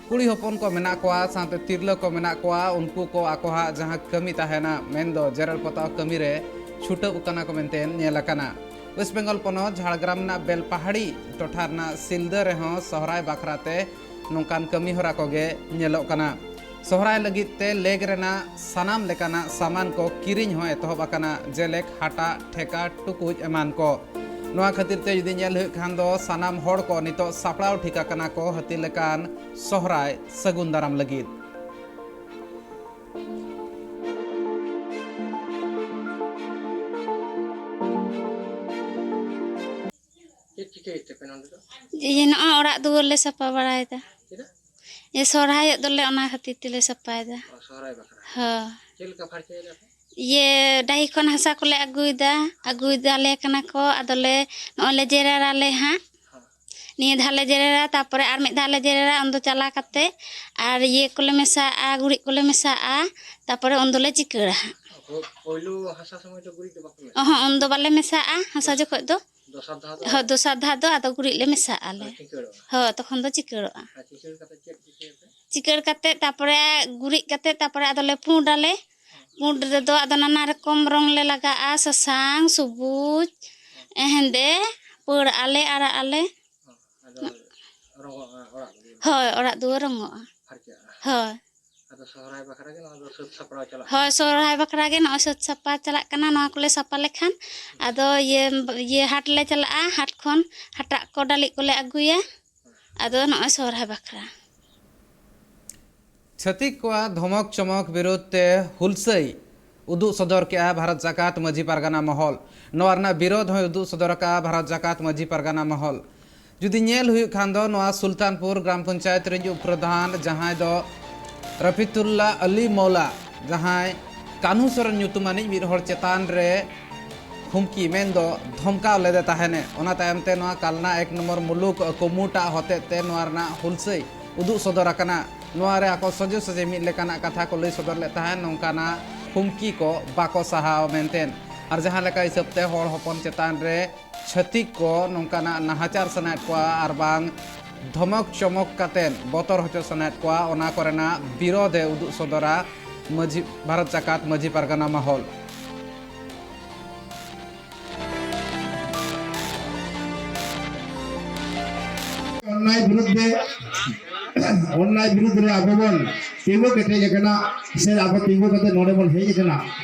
ᱠᱩᱲᱤ ᱦᱚᱯᱚᱱ ᱠᱚ ᱢᱮᱱᱟᱜ ᱠᱚᱣᱟ, ᱥᱟᱶᱛᱮ ᱛᱤᱨᱞᱟᱹ ᱠᱚ ᱢᱮᱱᱟᱜ ᱠᱚᱣᱟ, ᱩᱱᱠᱩ ᱠᱚ ᱟᱠᱚᱣᱟᱜ ᱡᱟᱦᱟᱸ ᱠᱟᱹᱢᱤ ᱛᱟᱦᱮᱱᱟ, ᱢᱮᱱᱫᱚ ᱡᱮᱨᱮᱲ ᱯᱚᱛᱟᱣ ᱠᱟᱹᱢᱤ ᱨᱮ ᱪᱷᱩᱴᱟᱹᱣ ᱠᱟᱱᱟ ᱠᱚ ᱢᱮᱱᱛᱮ ᱧᱮᱞ ᱟᱠᱟᱱᱟ᱾ ᱣᱮᱥᱴ ᱵᱮᱝᱜᱚᱞ ᱯᱚᱱᱚᱛ ᱡᱷᱟᱲᱜᱨᱟᱢ ᱨᱮᱱᱟᱜ ᱵᱮᱞᱯᱟᱦᱟᱲᱤ ᱴᱚᱴᱷᱟ ᱨᱮᱱᱟᱜ ᱥᱤᱞᱫᱟᱹ ᱨᱮᱦᱚᱸ ᱥᱚᱦᱨᱟᱭ ᱵᱟᱠᱷᱨᱟ ᱛᱮ ᱱᱚᱝᱠᱟᱱ ᱠᱟᱹᱢᱤ ᱦᱚᱨᱟ ᱠᱚᱜᱮ ᱧᱮᱞᱚᱜ ᱠᱟᱱᱟ᱾ ᱥᱚᱦᱨᱟᱭ ᱞᱟᱹᱜᱤᱫ ᱛᱮ ᱞᱮᱜᱽ ᱨᱮᱱᱟᱜ ᱥᱟᱱᱟᱢ ᱞᱮᱠᱟᱱᱟᱜ ᱥᱟᱢᱟᱱ ᱠᱚ ᱠᱤᱨᱤᱧ ᱦᱚᱸ ᱮᱛᱚᱦᱚᱵ ᱟᱠᱟᱱᱟ, ᱡᱮᱞᱮᱠ ᱦᱟᱴᱟᱜ, ᱴᱷᱮᱠᱟ, ᱴᱩᱠᱩᱡ ᱮᱢᱟᱱ ᱠᱚ᱾ ᱱᱚᱣᱟ ᱠᱷᱟᱹᱛᱤᱨ ᱛᱮ ᱡᱩᱫᱤ ᱧᱮᱞ ᱦᱩᱭᱩᱜ ᱠᱷᱟᱱ ᱫᱚ ᱥᱟᱱᱟᱢ ᱦᱚᱲ ᱠᱚ ᱱᱤᱛᱚᱜ ᱥᱟᱯᱲᱟᱣ ᱴᱷᱤᱠ ᱟᱠᱟᱱᱟ ᱠᱚ ᱦᱟᱹᱛᱤ ᱞᱮᱠᱟᱱ ᱥᱚᱦᱨᱟᱭ ᱥᱟᱹᱜᱩᱱ ᱫᱟᱨᱟᱢ ᱞᱟᱹᱜᱤᱫ᱾ ᱪᱮᱫ ᱪᱤᱠᱟᱹᱭᱮᱫ ᱛᱮᱯᱮ ᱱᱚᱸᱰᱮ ᱫᱚ? ᱤᱭᱟᱹ, ᱱᱚᱜᱼᱚᱭ ᱚᱲᱟᱜ ᱫᱩᱣᱟᱹᱨ ᱞᱮ ᱥᱟᱯᱷᱟ ᱵᱟᱲᱟᱭᱮᱫᱟ᱾ ᱪᱮᱫᱟᱜ? ᱤᱭᱟᱹ, ᱥᱚᱦᱨᱟᱭᱚᱜ ᱫᱚᱞᱮ, ᱚᱱᱟ ᱠᱷᱟᱹᱛᱤᱨ ᱛᱮᱞᱮ ᱥᱟᱯᱷᱟᱭᱮᱫᱟ᱾ ᱚ, ᱥᱚᱦᱨᱟᱭ ᱵᱟᱠᱷᱨᱟ᱾ ᱦᱳᱭ᱾ ᱪᱮᱫ ᱞᱮᱠᱟ ᱯᱷᱟᱨᱪᱟᱭᱮᱫᱟ ᱯᱮ? ᱤᱭᱟᱹ, ᱰᱟᱹᱦᱤ ᱠᱷᱚᱱ ᱦᱟᱥᱟ ᱠᱚᱞᱮ ᱟᱹᱜᱩᱭᱮᱫᱟ, ᱟᱹᱜᱩᱭᱮᱫᱟᱞᱮ ᱠᱟᱱᱟ ᱠᱚ, ᱟᱫᱚᱞᱮ ᱱᱚᱜᱼᱚᱭ ᱞᱮ ᱡᱮᱨᱮᱲᱟᱞᱮ ᱦᱟᱸᱜ᱾ ᱦᱮᱸ᱾ ᱱᱤᱭᱟᱹ ᱫᱷᱟᱣ ᱞᱮ ᱡᱮᱨᱮᱲᱟ, ᱛᱟᱨᱯᱚᱨᱮ ᱟᱨ ᱢᱤᱫ ᱫᱷᱟᱣ ᱞᱮ ᱡᱮᱨᱮᱲᱟ, ᱩᱱᱫᱚ ᱪᱟᱞᱟ ᱠᱟᱛᱮ ᱟᱨ ᱤᱭᱟᱹ ᱠᱚᱞᱮ ᱢᱮᱥᱟᱜᱼᱟ, ᱜᱩᱨᱤᱡ ᱠᱚᱞᱮ ᱢᱮᱥᱟᱜᱼᱟ, ᱛᱟᱨᱯᱚᱨᱮ ᱩᱱ ᱫᱚᱞᱮ ᱪᱤᱠᱟᱹᱲᱟ ᱦᱟᱸᱜ᱾ ᱯᱳ-, ᱯᱳᱭᱞᱳ ᱦᱟᱥᱟ ᱥᱚᱢᱚᱭ ᱫᱚ ᱜᱩᱨᱤᱡ ᱫᱚ ᱵᱟᱯᱮ ᱢᱮᱥᱟᱜᱼᱟ? ᱚᱦᱚᱸ, ᱩᱱ ᱫᱚ ᱵᱟᱞᱮ ᱢᱮᱥᱟᱜᱼᱟ ᱦᱟᱥᱟ ᱫᱚᱥ-, ᱡᱚᱠᱷᱚᱡ ᱫᱚ᱾ ᱫᱚᱥᱟᱨ ᱫᱷᱟᱣ ᱫᱚ? ᱦᱳᱭ, ᱫᱚᱥᱟᱨ ᱫᱷᱟᱣ ᱫᱚ ᱟᱫᱚ ᱜᱩᱨᱤᱡ ᱞᱮ ᱢᱮᱥᱟᱜᱼᱟ ᱞᱮ᱾ ᱟᱫᱚ ᱪᱤᱠᱟᱹᱲᱚᱜᱼᱟ? ᱦᱳᱭ, ᱛᱚᱠᱷᱚᱱ ᱫᱚ ᱪᱤᱠᱟᱹᱲᱚᱜᱼᱟ᱾ ᱟᱨ ᱪᱤᱠᱟᱹᱲ ᱠᱟᱛᱮ ᱪᱮᱫ ᱪᱤᱠᱟᱹᱭᱟᱯᱮ? ᱪᱤᱠᱟᱹᱲ ᱠᱟᱛᱮ ᱛᱟᱨᱯᱚᱨᱮ ᱜᱩᱨᱤᱡ ᱠᱟᱛᱮ ᱛᱟᱨᱯᱚᱨᱮ ᱟᱫᱚᱞᱮ ᱯᱩᱸᱰᱟᱞᱮ᱾ ᱯᱩᱸᱰ ᱨᱮᱫᱚ ᱟᱫᱚ ᱱᱟᱱᱟ ᱨᱚᱠᱚᱢ ᱨᱚᱝ ᱞᱮ ᱞᱟᱜᱟᱜᱼᱟ, ᱥᱟᱥᱟᱝ, ᱥᱩᱵᱩᱡ, ᱦᱮᱸᱫᱮ, ᱯᱟᱹᱲ ᱟᱞᱮ, ᱟᱨᱟᱜ ᱟᱞᱮ᱾ ᱟᱫᱚ ᱨᱚᱝᱜᱚᱜᱼᱟ ᱚᱲᱟᱜ ᱨᱮᱜᱮ? ᱦᱳᱭ, ᱚᱲᱟᱜ ᱫᱩᱣᱟᱹᱨ ᱨᱚᱝᱜᱚᱜᱼᱟ᱾ ᱯᱷᱟᱨᱪᱟᱜᱼᱟ᱾ ᱦᱳᱭ᱾ ᱟᱫᱚ ᱥᱚᱦᱨᱟᱭ ᱵᱟᱠᱷᱨᱟ ᱜᱮ ᱱᱚᱣᱟ ᱫᱚ ᱥᱟᱹᱛ ᱥᱟᱯᱲᱟᱣ ᱪᱟᱞᱟᱜ ᱦᱳᱭ, ᱥᱚᱦᱨᱟᱭ ᱵᱟᱠᱷᱨᱟ ᱜᱮ ᱱᱚᱜᱼᱚᱭ ᱥᱟᱹᱛ ᱥᱟᱯᱲᱟᱣ ᱪᱟᱞᱟᱜ ᱠᱟᱱᱟ᱾ ᱱᱚᱣᱟ ᱠᱚᱞᱮ ᱥᱟᱯᱷᱟ ᱞᱮᱠᱷᱟᱱ ᱟᱫᱚ ᱤᱭᱟᱹ, ᱤᱭᱟᱹ ᱦᱟᱴ ᱞᱮ ᱪᱟᱞᱟᱜᱼᱟ, ᱦᱟᱴ ᱠᱷᱚᱱ ᱦᱟᱴᱟᱜ ᱠᱚ ᱰᱟᱹᱞᱤᱡ ᱠᱚᱞᱮ ᱟᱹᱜᱩᱭᱟ᱾ ᱟᱫᱚ ᱱᱚᱜᱼᱚᱭ ᱥᱚᱦᱨᱟᱭ ᱵᱟᱠᱷᱨᱟ᱾ ᱪᱷᱟᱹᱛᱤᱠ ᱠᱚᱣᱟᱜ ᱫᱷᱚᱢᱚᱠ ᱪᱚᱢᱚᱠ ᱵᱤᱨᱩᱫᱷ ᱛᱮ ᱦᱩᱞᱥᱟᱹᱭ ᱩᱫᱩᱜ ᱥᱚᱫᱚᱨ ᱠᱮᱜᱼᱟ ᱵᱷᱟᱨᱚᱛ ᱡᱟᱠᱟᱛ ᱢᱟᱹᱡᱷᱤ ᱯᱟᱨᱜᱟᱱᱟ ᱢᱚᱦᱚᱞ᱾ ᱱᱚᱣᱟ ᱨᱮᱱᱟᱜ ᱵᱤᱨᱳᱫᱷ ᱦᱚᱸᱭ ᱩᱫᱩᱜ ᱥᱚᱫᱚᱨ ᱟᱠᱟᱫᱼᱟ ᱵᱷᱟᱨᱚᱛ ᱡᱟᱠᱟᱛ ᱢᱟᱹᱡᱷᱤ ᱯᱟᱨᱜᱟᱱᱟ ᱢᱚᱦᱚᱞ᱾ ᱡᱩᱫᱤ ᱧᱮᱞ ᱦᱩᱭᱩᱜ ᱠᱷᱟᱱ ᱫᱚ, ᱱᱚᱣᱟ ᱥᱩᱞᱛᱟᱱᱯᱩᱨ ᱜᱨᱟᱢ ᱯᱚᱧᱪᱟᱭᱮᱛ ᱨᱤᱱᱤᱡ ᱩᱯ ᱯᱨᱚᱫᱷᱟᱱ, ᱡᱟᱦᱟᱸᱭ ᱫᱚ ᱨᱟᱯᱷᱤᱛᱩᱞᱞᱟ ᱟᱞᱤ ᱢᱚᱣᱞᱟ, ᱡᱟᱦᱟᱸᱭ ᱠᱟᱹᱱᱦᱩ ᱥᱚᱨᱮᱱ ᱧᱩᱛᱩᱢᱟᱱᱤᱡ ᱢᱤᱫ ᱦᱚᱲ ᱪᱮᱛᱟᱱ ᱨᱮ ᱦᱩᱢᱠᱤ, ᱢᱮᱱᱫᱚ ᱫᱷᱚᱢᱠᱟᱣ ᱞᱮᱫᱮ ᱛᱟᱦᱮᱱᱮ, ᱚᱱᱟ ᱛᱟᱭᱚᱢ ᱛᱮ ᱱᱚᱣᱟ ᱠᱟᱞᱱᱟ ᱮᱠ ᱱᱚᱢᱵᱚᱨ ᱢᱩᱞᱩᱠ ᱠᱚᱢᱩᱴᱟᱜ ᱦᱚᱛᱮᱡ ᱛᱮ ᱱᱚᱣᱟ ᱨᱮᱱᱟᱜ ᱦᱩᱞᱥᱟᱹᱭ ᱩᱫᱩᱜ ᱥᱚᱫᱚᱨ ᱟᱠᱟᱱᱟ᱾ ᱱᱚᱣᱟ ᱨᱮ ᱟᱠᱚ ᱥᱚᱡᱷᱮ ᱥᱚᱡᱷᱮ ᱢᱤᱫ ᱞᱮᱠᱟᱱᱟᱜ ᱠᱟᱛᱷᱟ ᱠᱚ ᱞᱟᱹᱭ ᱥᱚᱫᱚᱨ ᱞᱮᱫ ᱛᱟᱦᱮᱸᱫ, ᱱᱚᱝᱠᱟᱱᱟᱜ ᱦᱩᱢᱠᱤ ᱠᱚ ᱵᱟᱠᱚ ᱥᱟᱦᱟᱣ ᱢᱮᱱᱛᱮ᱾ ᱟᱨ ᱡᱟᱦᱟᱸ ᱞᱮᱠᱟ ᱦᱤᱥᱟᱹᱵ ᱛᱮ ᱦᱚᱲ ᱦᱚᱯᱚᱱ ᱪᱮᱛᱟᱱ ᱨᱮ ᱪᱷᱟᱹᱛᱤᱠ ᱠᱚ ᱱᱚᱝᱠᱟᱱᱟᱜ ᱱᱟᱦᱟᱪᱟᱨ ᱥᱟᱱᱟᱭᱮᱫ ᱠᱚᱣᱟ ᱟᱨ ᱵᱟᱝ ᱫᱷᱚᱢᱚᱠ ᱪᱚᱢᱚᱠ ᱠᱟᱛᱮᱫ ᱵᱚᱛᱚᱨ ᱦᱚᱪᱚ ᱥᱟᱱᱟᱭᱮᱫ ᱠᱚᱣᱟ, ᱚᱱᱟ ᱠᱚᱨᱮᱱᱟᱜ ᱵᱤᱨᱳᱫᱷ ᱮ ᱩᱫᱩᱜ ᱥᱚᱫᱚᱨᱟ ᱢᱟᱹᱡᱷᱤ, ᱵᱷᱟᱨᱚᱛ ᱡᱟᱠᱟᱛ ᱢᱟᱹᱡᱷᱤ ᱯᱟᱨᱜᱟᱱᱟ ᱢᱚᱦᱚᱞ᱾ ᱚᱱᱱᱟᱭ ᱵᱤᱨᱩᱫᱽ ᱨᱮ, ᱚᱱᱱᱟᱭ ᱵᱤᱨᱩᱫᱽ ᱨᱮ ᱟᱵᱚ ᱵᱚᱱ ᱛᱤᱸᱜᱩ ᱠᱮᱴᱮᱡ ᱟᱠᱟᱱᱟ, ᱥᱮ ᱟᱵᱚ ᱛᱤᱸᱜᱩ ᱠᱟᱛᱮ ᱱᱚᱰᱮ ᱵᱚᱱ ᱦᱮᱡ ᱟᱠᱟᱱᱟ,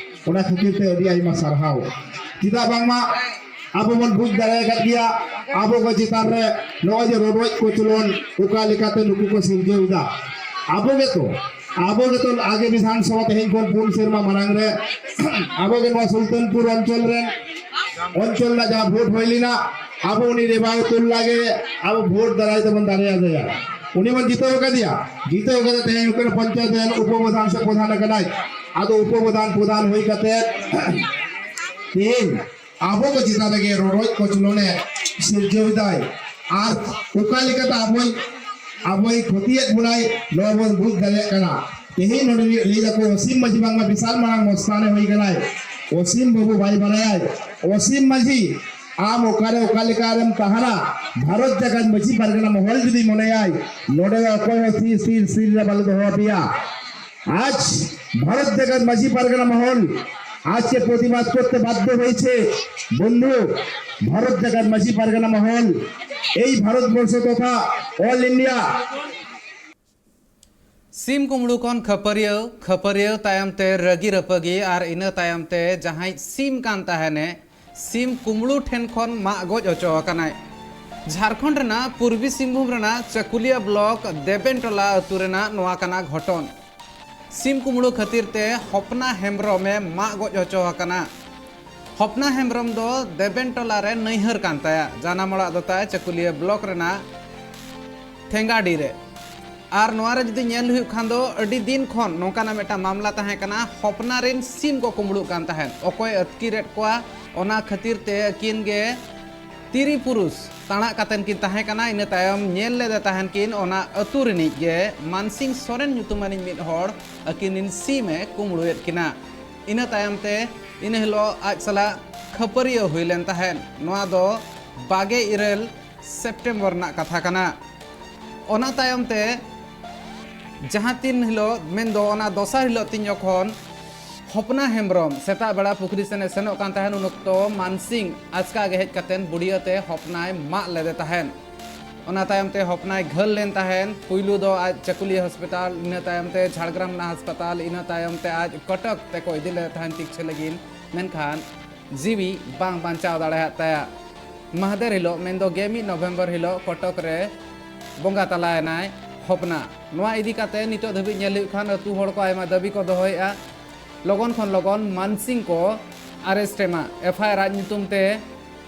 ᱚᱱᱟ ᱠᱷᱟᱹᱛᱤᱨ ᱛᱮ ᱟᱹᱰᱤ ᱟᱭᱢᱟ ᱥᱟᱨᱦᱟᱣ᱾ ᱪᱮᱫᱟᱜ ᱵᱟᱝᱢᱟ ᱟᱵᱚ ᱵᱚᱱ ᱵᱩᱡᱽ ᱫᱟᱲᱮ ᱟᱠᱟᱫ ᱜᱮᱭᱟ, ᱟᱵᱚ ᱠᱚ ᱪᱮᱛᱟᱱ ᱨᱮ ᱱᱚᱜᱼᱚᱭ ᱡᱮ ᱨᱚᱰᱚᱡ ᱠᱚᱪᱞᱚᱱ ᱚᱠᱟ ᱞᱮᱠᱟᱛᱮ ᱱᱩᱠᱩ ᱠᱚ ᱥᱤᱨᱡᱟᱹᱣ ᱮᱫᱟ, ᱟᱵᱚ ᱜᱮᱛᱚ, ᱟᱵᱚ ᱜᱮᱛᱚ ᱟᱜᱮ ᱵᱤᱫᱷᱟᱱ ᱥᱚᱵᱷᱟ ᱛᱮᱦᱮᱧ ᱠᱷᱚᱱ ᱯᱩᱱ ᱥᱮᱨᱢᱟ ᱢᱟᱲᱟᱝ ᱨᱮ ᱟᱵᱚ ᱜᱮ ᱱᱚᱣᱟ ᱥᱩᱞᱛᱟᱱᱯᱩᱨ ᱚᱧᱪᱚᱞ ᱨᱮᱱ, ᱚᱧᱪᱚᱞ ᱨᱮᱱᱟᱜ ᱡᱟᱦᱟᱸ ᱵᱷᱳᱴ ᱦᱩᱭ ᱞᱮᱱᱟ, ᱟᱵᱚ ᱩᱱᱤ ᱨᱮᱵᱟᱭᱛᱩᱞᱞᱟ ᱜᱮ ᱟᱵᱚ ᱵᱷᱳᱴ ᱫᱟᱨᱟᱭ ᱛᱮᱵᱚᱱ ᱫᱟᱲᱮ ᱟᱫᱮᱭᱟ᱾ ᱩᱱᱤ ᱵᱚᱱ ᱡᱤᱛᱟᱹᱣ ᱟᱠᱟᱫᱮᱭᱟ, ᱡᱤᱛᱟᱹᱣ ᱠᱟᱛᱮ ᱛᱮᱦᱮᱧ ᱩᱱᱠᱩ ᱯᱚᱧᱪᱟᱭᱮᱛ ᱨᱮᱱ ᱩᱯᱚ ᱯᱨᱚᱫᱷᱟᱱ ᱥᱮ ᱯᱨᱚᱫᱷᱟᱱ ᱟᱠᱟᱱᱟᱭ᱾ ᱟᱫᱚ ᱩᱯᱚ ᱯᱨᱚᱫᱷᱟᱱ, ᱯᱨᱚᱫᱷᱟᱱ ᱦᱩᱭ ᱠᱟᱛᱮ ᱛᱮᱦᱮᱧ ᱟᱵᱚ ᱠᱚ ᱪᱮᱛᱟᱱ ᱨᱮᱜᱮ ᱨᱚᱰᱚᱡ ᱠᱚᱪᱞᱚᱱᱮ ᱥᱤᱨᱡᱟᱹᱣ ᱮᱫᱟᱭ᱾ ᱟᱨ ᱚᱠᱟ ᱞᱮᱠᱟᱛᱮ ᱟᱵᱚᱭ, ᱟᱵᱚᱭ ᱠᱷᱚᱛᱤᱭᱮᱫ ᱵᱚᱱᱟᱭ, ᱱᱚᱣᱟ ᱵᱚᱱ ᱵᱩᱡᱽ ᱫᱟᱲᱮᱭᱟᱜ ᱠᱟᱱᱟ᱾ ᱛᱮᱦᱮᱧ ᱱᱚᱰᱮ ᱞᱟᱹᱭ ᱫᱟᱠᱚ, ᱚᱥᱤᱢ ᱢᱟᱹᱡᱷᱤ ᱵᱟᱝᱢᱟ ᱵᱤᱥᱟᱞ ᱢᱟᱨᱟᱝ ᱢᱚᱥᱛᱟᱱᱮ ᱦᱩᱭ ᱠᱟᱱᱟᱭ᱾ ᱚᱥᱤᱢ ᱵᱟᱹᱵᱩ ᱵᱟᱭ ᱵᱟᱲᱟᱭᱟᱭ᱾ ᱚᱥᱤᱢ ᱢᱟᱹᱡᱷᱤ, ᱟᱢ ᱚᱠᱟᱨᱮ ᱚᱠᱟ ᱞᱮᱠᱟ ᱨᱮᱢ ᱛᱟᱦᱮᱱᱟ? ᱵᱷᱟᱨᱚᱛ ᱡᱟᱠᱟᱛ ᱢᱟᱹᱡᱷᱤ ᱯᱟᱨᱜᱟᱱᱟ ᱢᱚᱦᱚᱞ ᱡᱩᱫᱤ ᱢᱚᱱᱮᱭᱟᱭ, ᱱᱚᱰᱮ ᱫᱚ ᱚᱠᱚᱭ ᱦᱚᱸ ᱛᱷᱤᱨ ᱛᱷᱤᱨ ᱛᱷᱤᱨ ᱨᱮ ᱵᱟᱞᱮ ᱫᱚᱦᱚ ᱟᱯᱮᱭᱟ᱾ ᱟᱡ ভারত জাগাত মাঝি পারগানা মহল আজকে প্রতিবাদ করতে বাধ্য হয়েছে। বন্ধু, ভারত জাগাত মাঝি পারগানা মহল এই ভারতবর্ষ তথা অল ইন্ডিয়া। ᱥᱤᱢ ᱠᱩᱢᱵᱽᱲᱩ ᱠᱷᱚᱱ ᱠᱷᱟᱹᱯᱟᱹᱨᱤᱭᱟᱹᱣ, ᱠᱷᱟᱹᱯᱟᱹᱨᱤᱭᱟᱹᱣ ᱛᱟᱭᱚᱢ ᱛᱮ ᱨᱟᱹᱜᱤ ᱨᱟᱹᱯᱟᱹᱜᱤ ᱟᱨ ᱤᱱᱟᱹ ᱛᱟᱭᱚᱢ ᱛᱮ ᱡᱟᱦᱟᱸᱭ ᱥᱤᱢ ᱠᱟᱱ ᱛᱟᱦᱮᱱᱮ, ᱥᱤᱢ ᱠᱩᱢᱵᱽᱲᱩ ᱴᱷᱮᱱ ᱠᱷᱚᱱ ᱢᱟᱜ ᱜᱚᱡ ᱦᱚᱪᱚ ᱟᱠᱟᱱᱟᱭ᱾ ᱡᱷᱟᱲᱠᱷᱚᱸᱰ ᱨᱮᱱᱟᱜ ᱯᱩᱨᱵᱤ ᱥᱤᱝᱵᱷᱩᱢ ᱨᱮᱱᱟᱜ ᱪᱟᱹᱠᱩᱞᱤᱭᱟᱹ ᱵᱞᱚᱠ ᱫᱮᱵᱮᱱ ᱴᱚᱞᱟ ᱟᱹᱛᱩ ᱨᱮᱱᱟᱜ ᱱᱚᱣᱟ ᱠᱟᱱᱟ ᱜᱷᱚᱴᱚᱱ᱾ ᱥᱤᱢ ᱠᱩᱢᱵᱽᱲᱩ ᱠᱷᱟᱹᱛᱤᱨ ᱛᱮ ᱦᱚᱯᱱᱟ ᱦᱮᱢᱵᱽᱨᱚᱢᱮ ᱢᱟᱜ ᱜᱚᱡ ᱦᱚᱪᱚ ᱟᱠᱟᱱᱟ᱾ ᱦᱚᱯᱱᱟ ᱦᱮᱢᱵᱽᱨᱚᱢ ᱫᱚ ᱫᱮᱵᱮᱱ ᱴᱚᱞᱟ ᱨᱮ ᱱᱟᱹᱭᱦᱟᱹᱨ ᱠᱟᱱ ᱛᱟᱭᱟ᱾ ᱡᱟᱱᱟᱢ ᱚᱲᱟᱜ ᱫᱚ ᱛᱟᱭ ᱪᱟᱹᱠᱩᱞᱤᱭᱟᱹ ᱵᱞᱚᱠ ᱨᱮᱱᱟᱜ ᱴᱷᱮᱝᱜᱟᱰᱤ ᱨᱮ᱾ ᱟᱨ ᱱᱚᱣᱟ ᱨᱮ ᱡᱩᱫᱤ ᱧᱮᱞ ᱦᱩᱭᱩᱜ ᱠᱷᱟᱱ ᱫᱚ ᱟᱹᱰᱤ ᱫᱤᱱ ᱠᱷᱚᱱ ᱱᱚᱝᱠᱟᱱᱟᱜ ᱢᱤᱫᱴᱟᱝ ᱢᱟᱢᱞᱟ ᱛᱟᱦᱮᱸ ᱠᱟᱱᱟ, ᱦᱚᱯᱱᱟ ᱨᱮᱱ ᱥᱤᱢ ᱠᱚ ᱠᱩᱢᱵᱽᱲᱩᱜ ᱠᱟᱱ ᱛᱟᱦᱮᱸᱫ, ᱚᱠᱚᱭ ᱟᱹᱛᱠᱤᱨᱮᱫ ᱠᱚᱣᱟ ᱚᱱᱟ ᱠᱷᱟᱹᱛᱤᱨ ᱛᱮ ᱟᱹᱠᱤᱱ ᱜᱮ ᱛᱤᱨᱤ ᱯᱩᱨᱩᱥ ᱛᱟᱬᱟᱜ ᱠᱟᱛᱮᱱ ᱠᱤᱱ ᱛᱟᱦᱮᱸ ᱠᱟᱱᱟ᱾ ᱤᱱᱟᱹ ᱛᱟᱭᱚᱢ ᱧᱮᱞ ᱞᱮᱫᱮ ᱛᱟᱦᱮᱱ ᱠᱤᱱ ᱚᱱᱟ ᱟᱹᱛᱩ ᱨᱤᱱᱤᱡ ᱜᱮ ᱢᱟᱱᱥᱤᱝ ᱥᱚᱨᱮᱱ ᱧᱩᱛᱩᱢᱟᱱᱤᱡ ᱢᱤᱫ ᱦᱚᱲ ᱟᱹᱠᱤᱱ ᱨᱤᱱ ᱥᱤᱢ ᱮ ᱠᱩᱢᱵᱽᱲᱩᱭᱮᱫ ᱠᱤᱱᱟ᱾ ᱤᱱᱟᱹ ᱛᱟᱭᱚᱢ ᱛᱮ ᱤᱱᱟᱹ ᱦᱤᱞᱳᱜ ᱟᱡ ᱥᱟᱞᱟᱜ ᱠᱷᱟᱹᱯᱟᱹᱨᱤᱭᱟᱹ ᱦᱩᱭ ᱞᱮᱱ ᱛᱟᱦᱮᱸᱫ᱾ ᱱᱚᱣᱟ ᱫᱚ ᱵᱟᱜᱮ ᱤᱨᱟᱹᱞ ᱥᱮᱯᱴᱮᱢᱵᱚᱨ ᱨᱮᱱᱟᱜ ᱠᱟᱛᱷᱟ ᱠᱟᱱᱟ᱾ ᱚᱱᱟ ᱛᱟᱭᱚᱢ ᱛᱮ ᱡᱟᱦᱟᱸ ᱛᱤᱱ ᱦᱤᱞᱳᱜ, ᱢᱮᱱᱫᱚ ᱚᱱᱟ ᱫᱚᱥᱟᱨ ᱦᱤᱞᱳᱜ ᱛᱤᱧ ᱡᱚᱠᱷᱚᱱ ᱦᱚᱯᱱᱟ ᱦᱮᱢᱵᱨᱚᱢ ᱥᱮᱛᱟᱜ ᱵᱮᱲᱟ ᱯᱩᱠᱷᱨᱤ ᱥᱮᱱ ᱮ ᱥᱮᱱᱚᱜ ᱠᱟᱱ ᱛᱟᱦᱮᱸᱱ, ᱩᱱ ᱚᱠᱛᱚ ᱢᱟᱱᱥᱤᱝ ᱟᱪᱠᱟ ᱜᱮ ᱦᱮᱡ ᱠᱟᱛᱮᱱ ᱵᱩᱰᱷᱤᱭᱟᱹ ᱛᱮ ᱦᱚᱯᱱᱟᱭ ᱢᱟᱜ ᱞᱮᱫᱮ ᱛᱟᱦᱮᱸᱱ᱾ ᱚᱱᱟ ᱛᱟᱭᱚᱢ ᱛᱮ ᱦᱚᱯᱱᱟᱭ ᱜᱷᱟᱹᱞ ᱞᱮᱱ ᱛᱟᱦᱮᱸᱱ, ᱯᱩᱭᱞᱩ ᱫᱚ ᱟᱡ ᱪᱟᱹᱠᱩᱞᱤᱭᱟᱹ ᱦᱚᱥᱯᱤᱴᱟᱞ, ᱤᱱᱟᱹ ᱛᱟᱭᱚᱢ ᱛᱮ ᱡᱷᱟᱲᱜᱨᱟᱢ ᱨᱮᱱᱟᱜ ᱦᱟᱥᱯᱟᱛᱟᱞ, ᱤᱱᱟᱹ ᱛᱟᱭᱚᱢ ᱛᱮ ᱟᱡ ᱠᱚᱴᱚᱠ ᱛᱮᱠᱚ ᱤᱫᱤ ᱞᱮᱫᱮ ᱛᱟᱦᱮᱸᱱ ᱪᱤᱠᱤᱛᱥᱟ ᱞᱟᱹᱜᱤᱫ, ᱢᱮᱱᱠᱷᱟᱱ ᱡᱤᱣᱤ ᱵᱟᱝ ᱵᱟᱧᱪᱟᱣ ᱫᱟᱲᱮᱭᱟᱫ ᱛᱟᱭᱟ᱾ ᱢᱟᱦᱫᱮᱨ ᱦᱤᱞᱳᱜ, ᱢᱮᱱᱫᱚ ᱜᱮᱞ ᱢᱤᱫ ᱱᱚᱵᱷᱮᱢᱵᱚᱨ ᱦᱤᱞᱳᱜ ᱠᱚᱴᱚᱠ ᱨᱮ ᱵᱚᱸᱜᱟ ᱛᱟᱞᱟᱭᱮᱱᱟᱭ ᱦᱚᱯᱱᱟ᱾ ᱱᱚᱣᱟ ᱤᱫᱤ ᱠᱟᱛᱮ ᱱᱤᱛᱚᱜ ᱫᱷᱟᱹᱵᱤᱡ ᱧᱮᱞ ᱦᱩᱭᱩᱜ ᱠᱷᱟᱱ ᱟᱹᱛᱩ ᱦᱚᱲ ᱠᱚ ᱟᱭᱢᱟ ᱫᱟᱹᱵᱤ ᱠᱚ ᱫᱚᱦᱚᱭᱮᱫᱼᱟ, ᱞᱚᱜᱚᱱ ᱠᱷᱚᱱ ᱞᱚᱜᱚᱱ ᱢᱟᱱᱥᱤᱝ ᱠᱚ ᱟᱨᱮᱥᱴ ᱮᱢᱟ, ᱮᱯᱷ ᱟᱭ ᱟᱨ ᱟᱡ ᱧᱩᱛᱩᱢ ᱛᱮ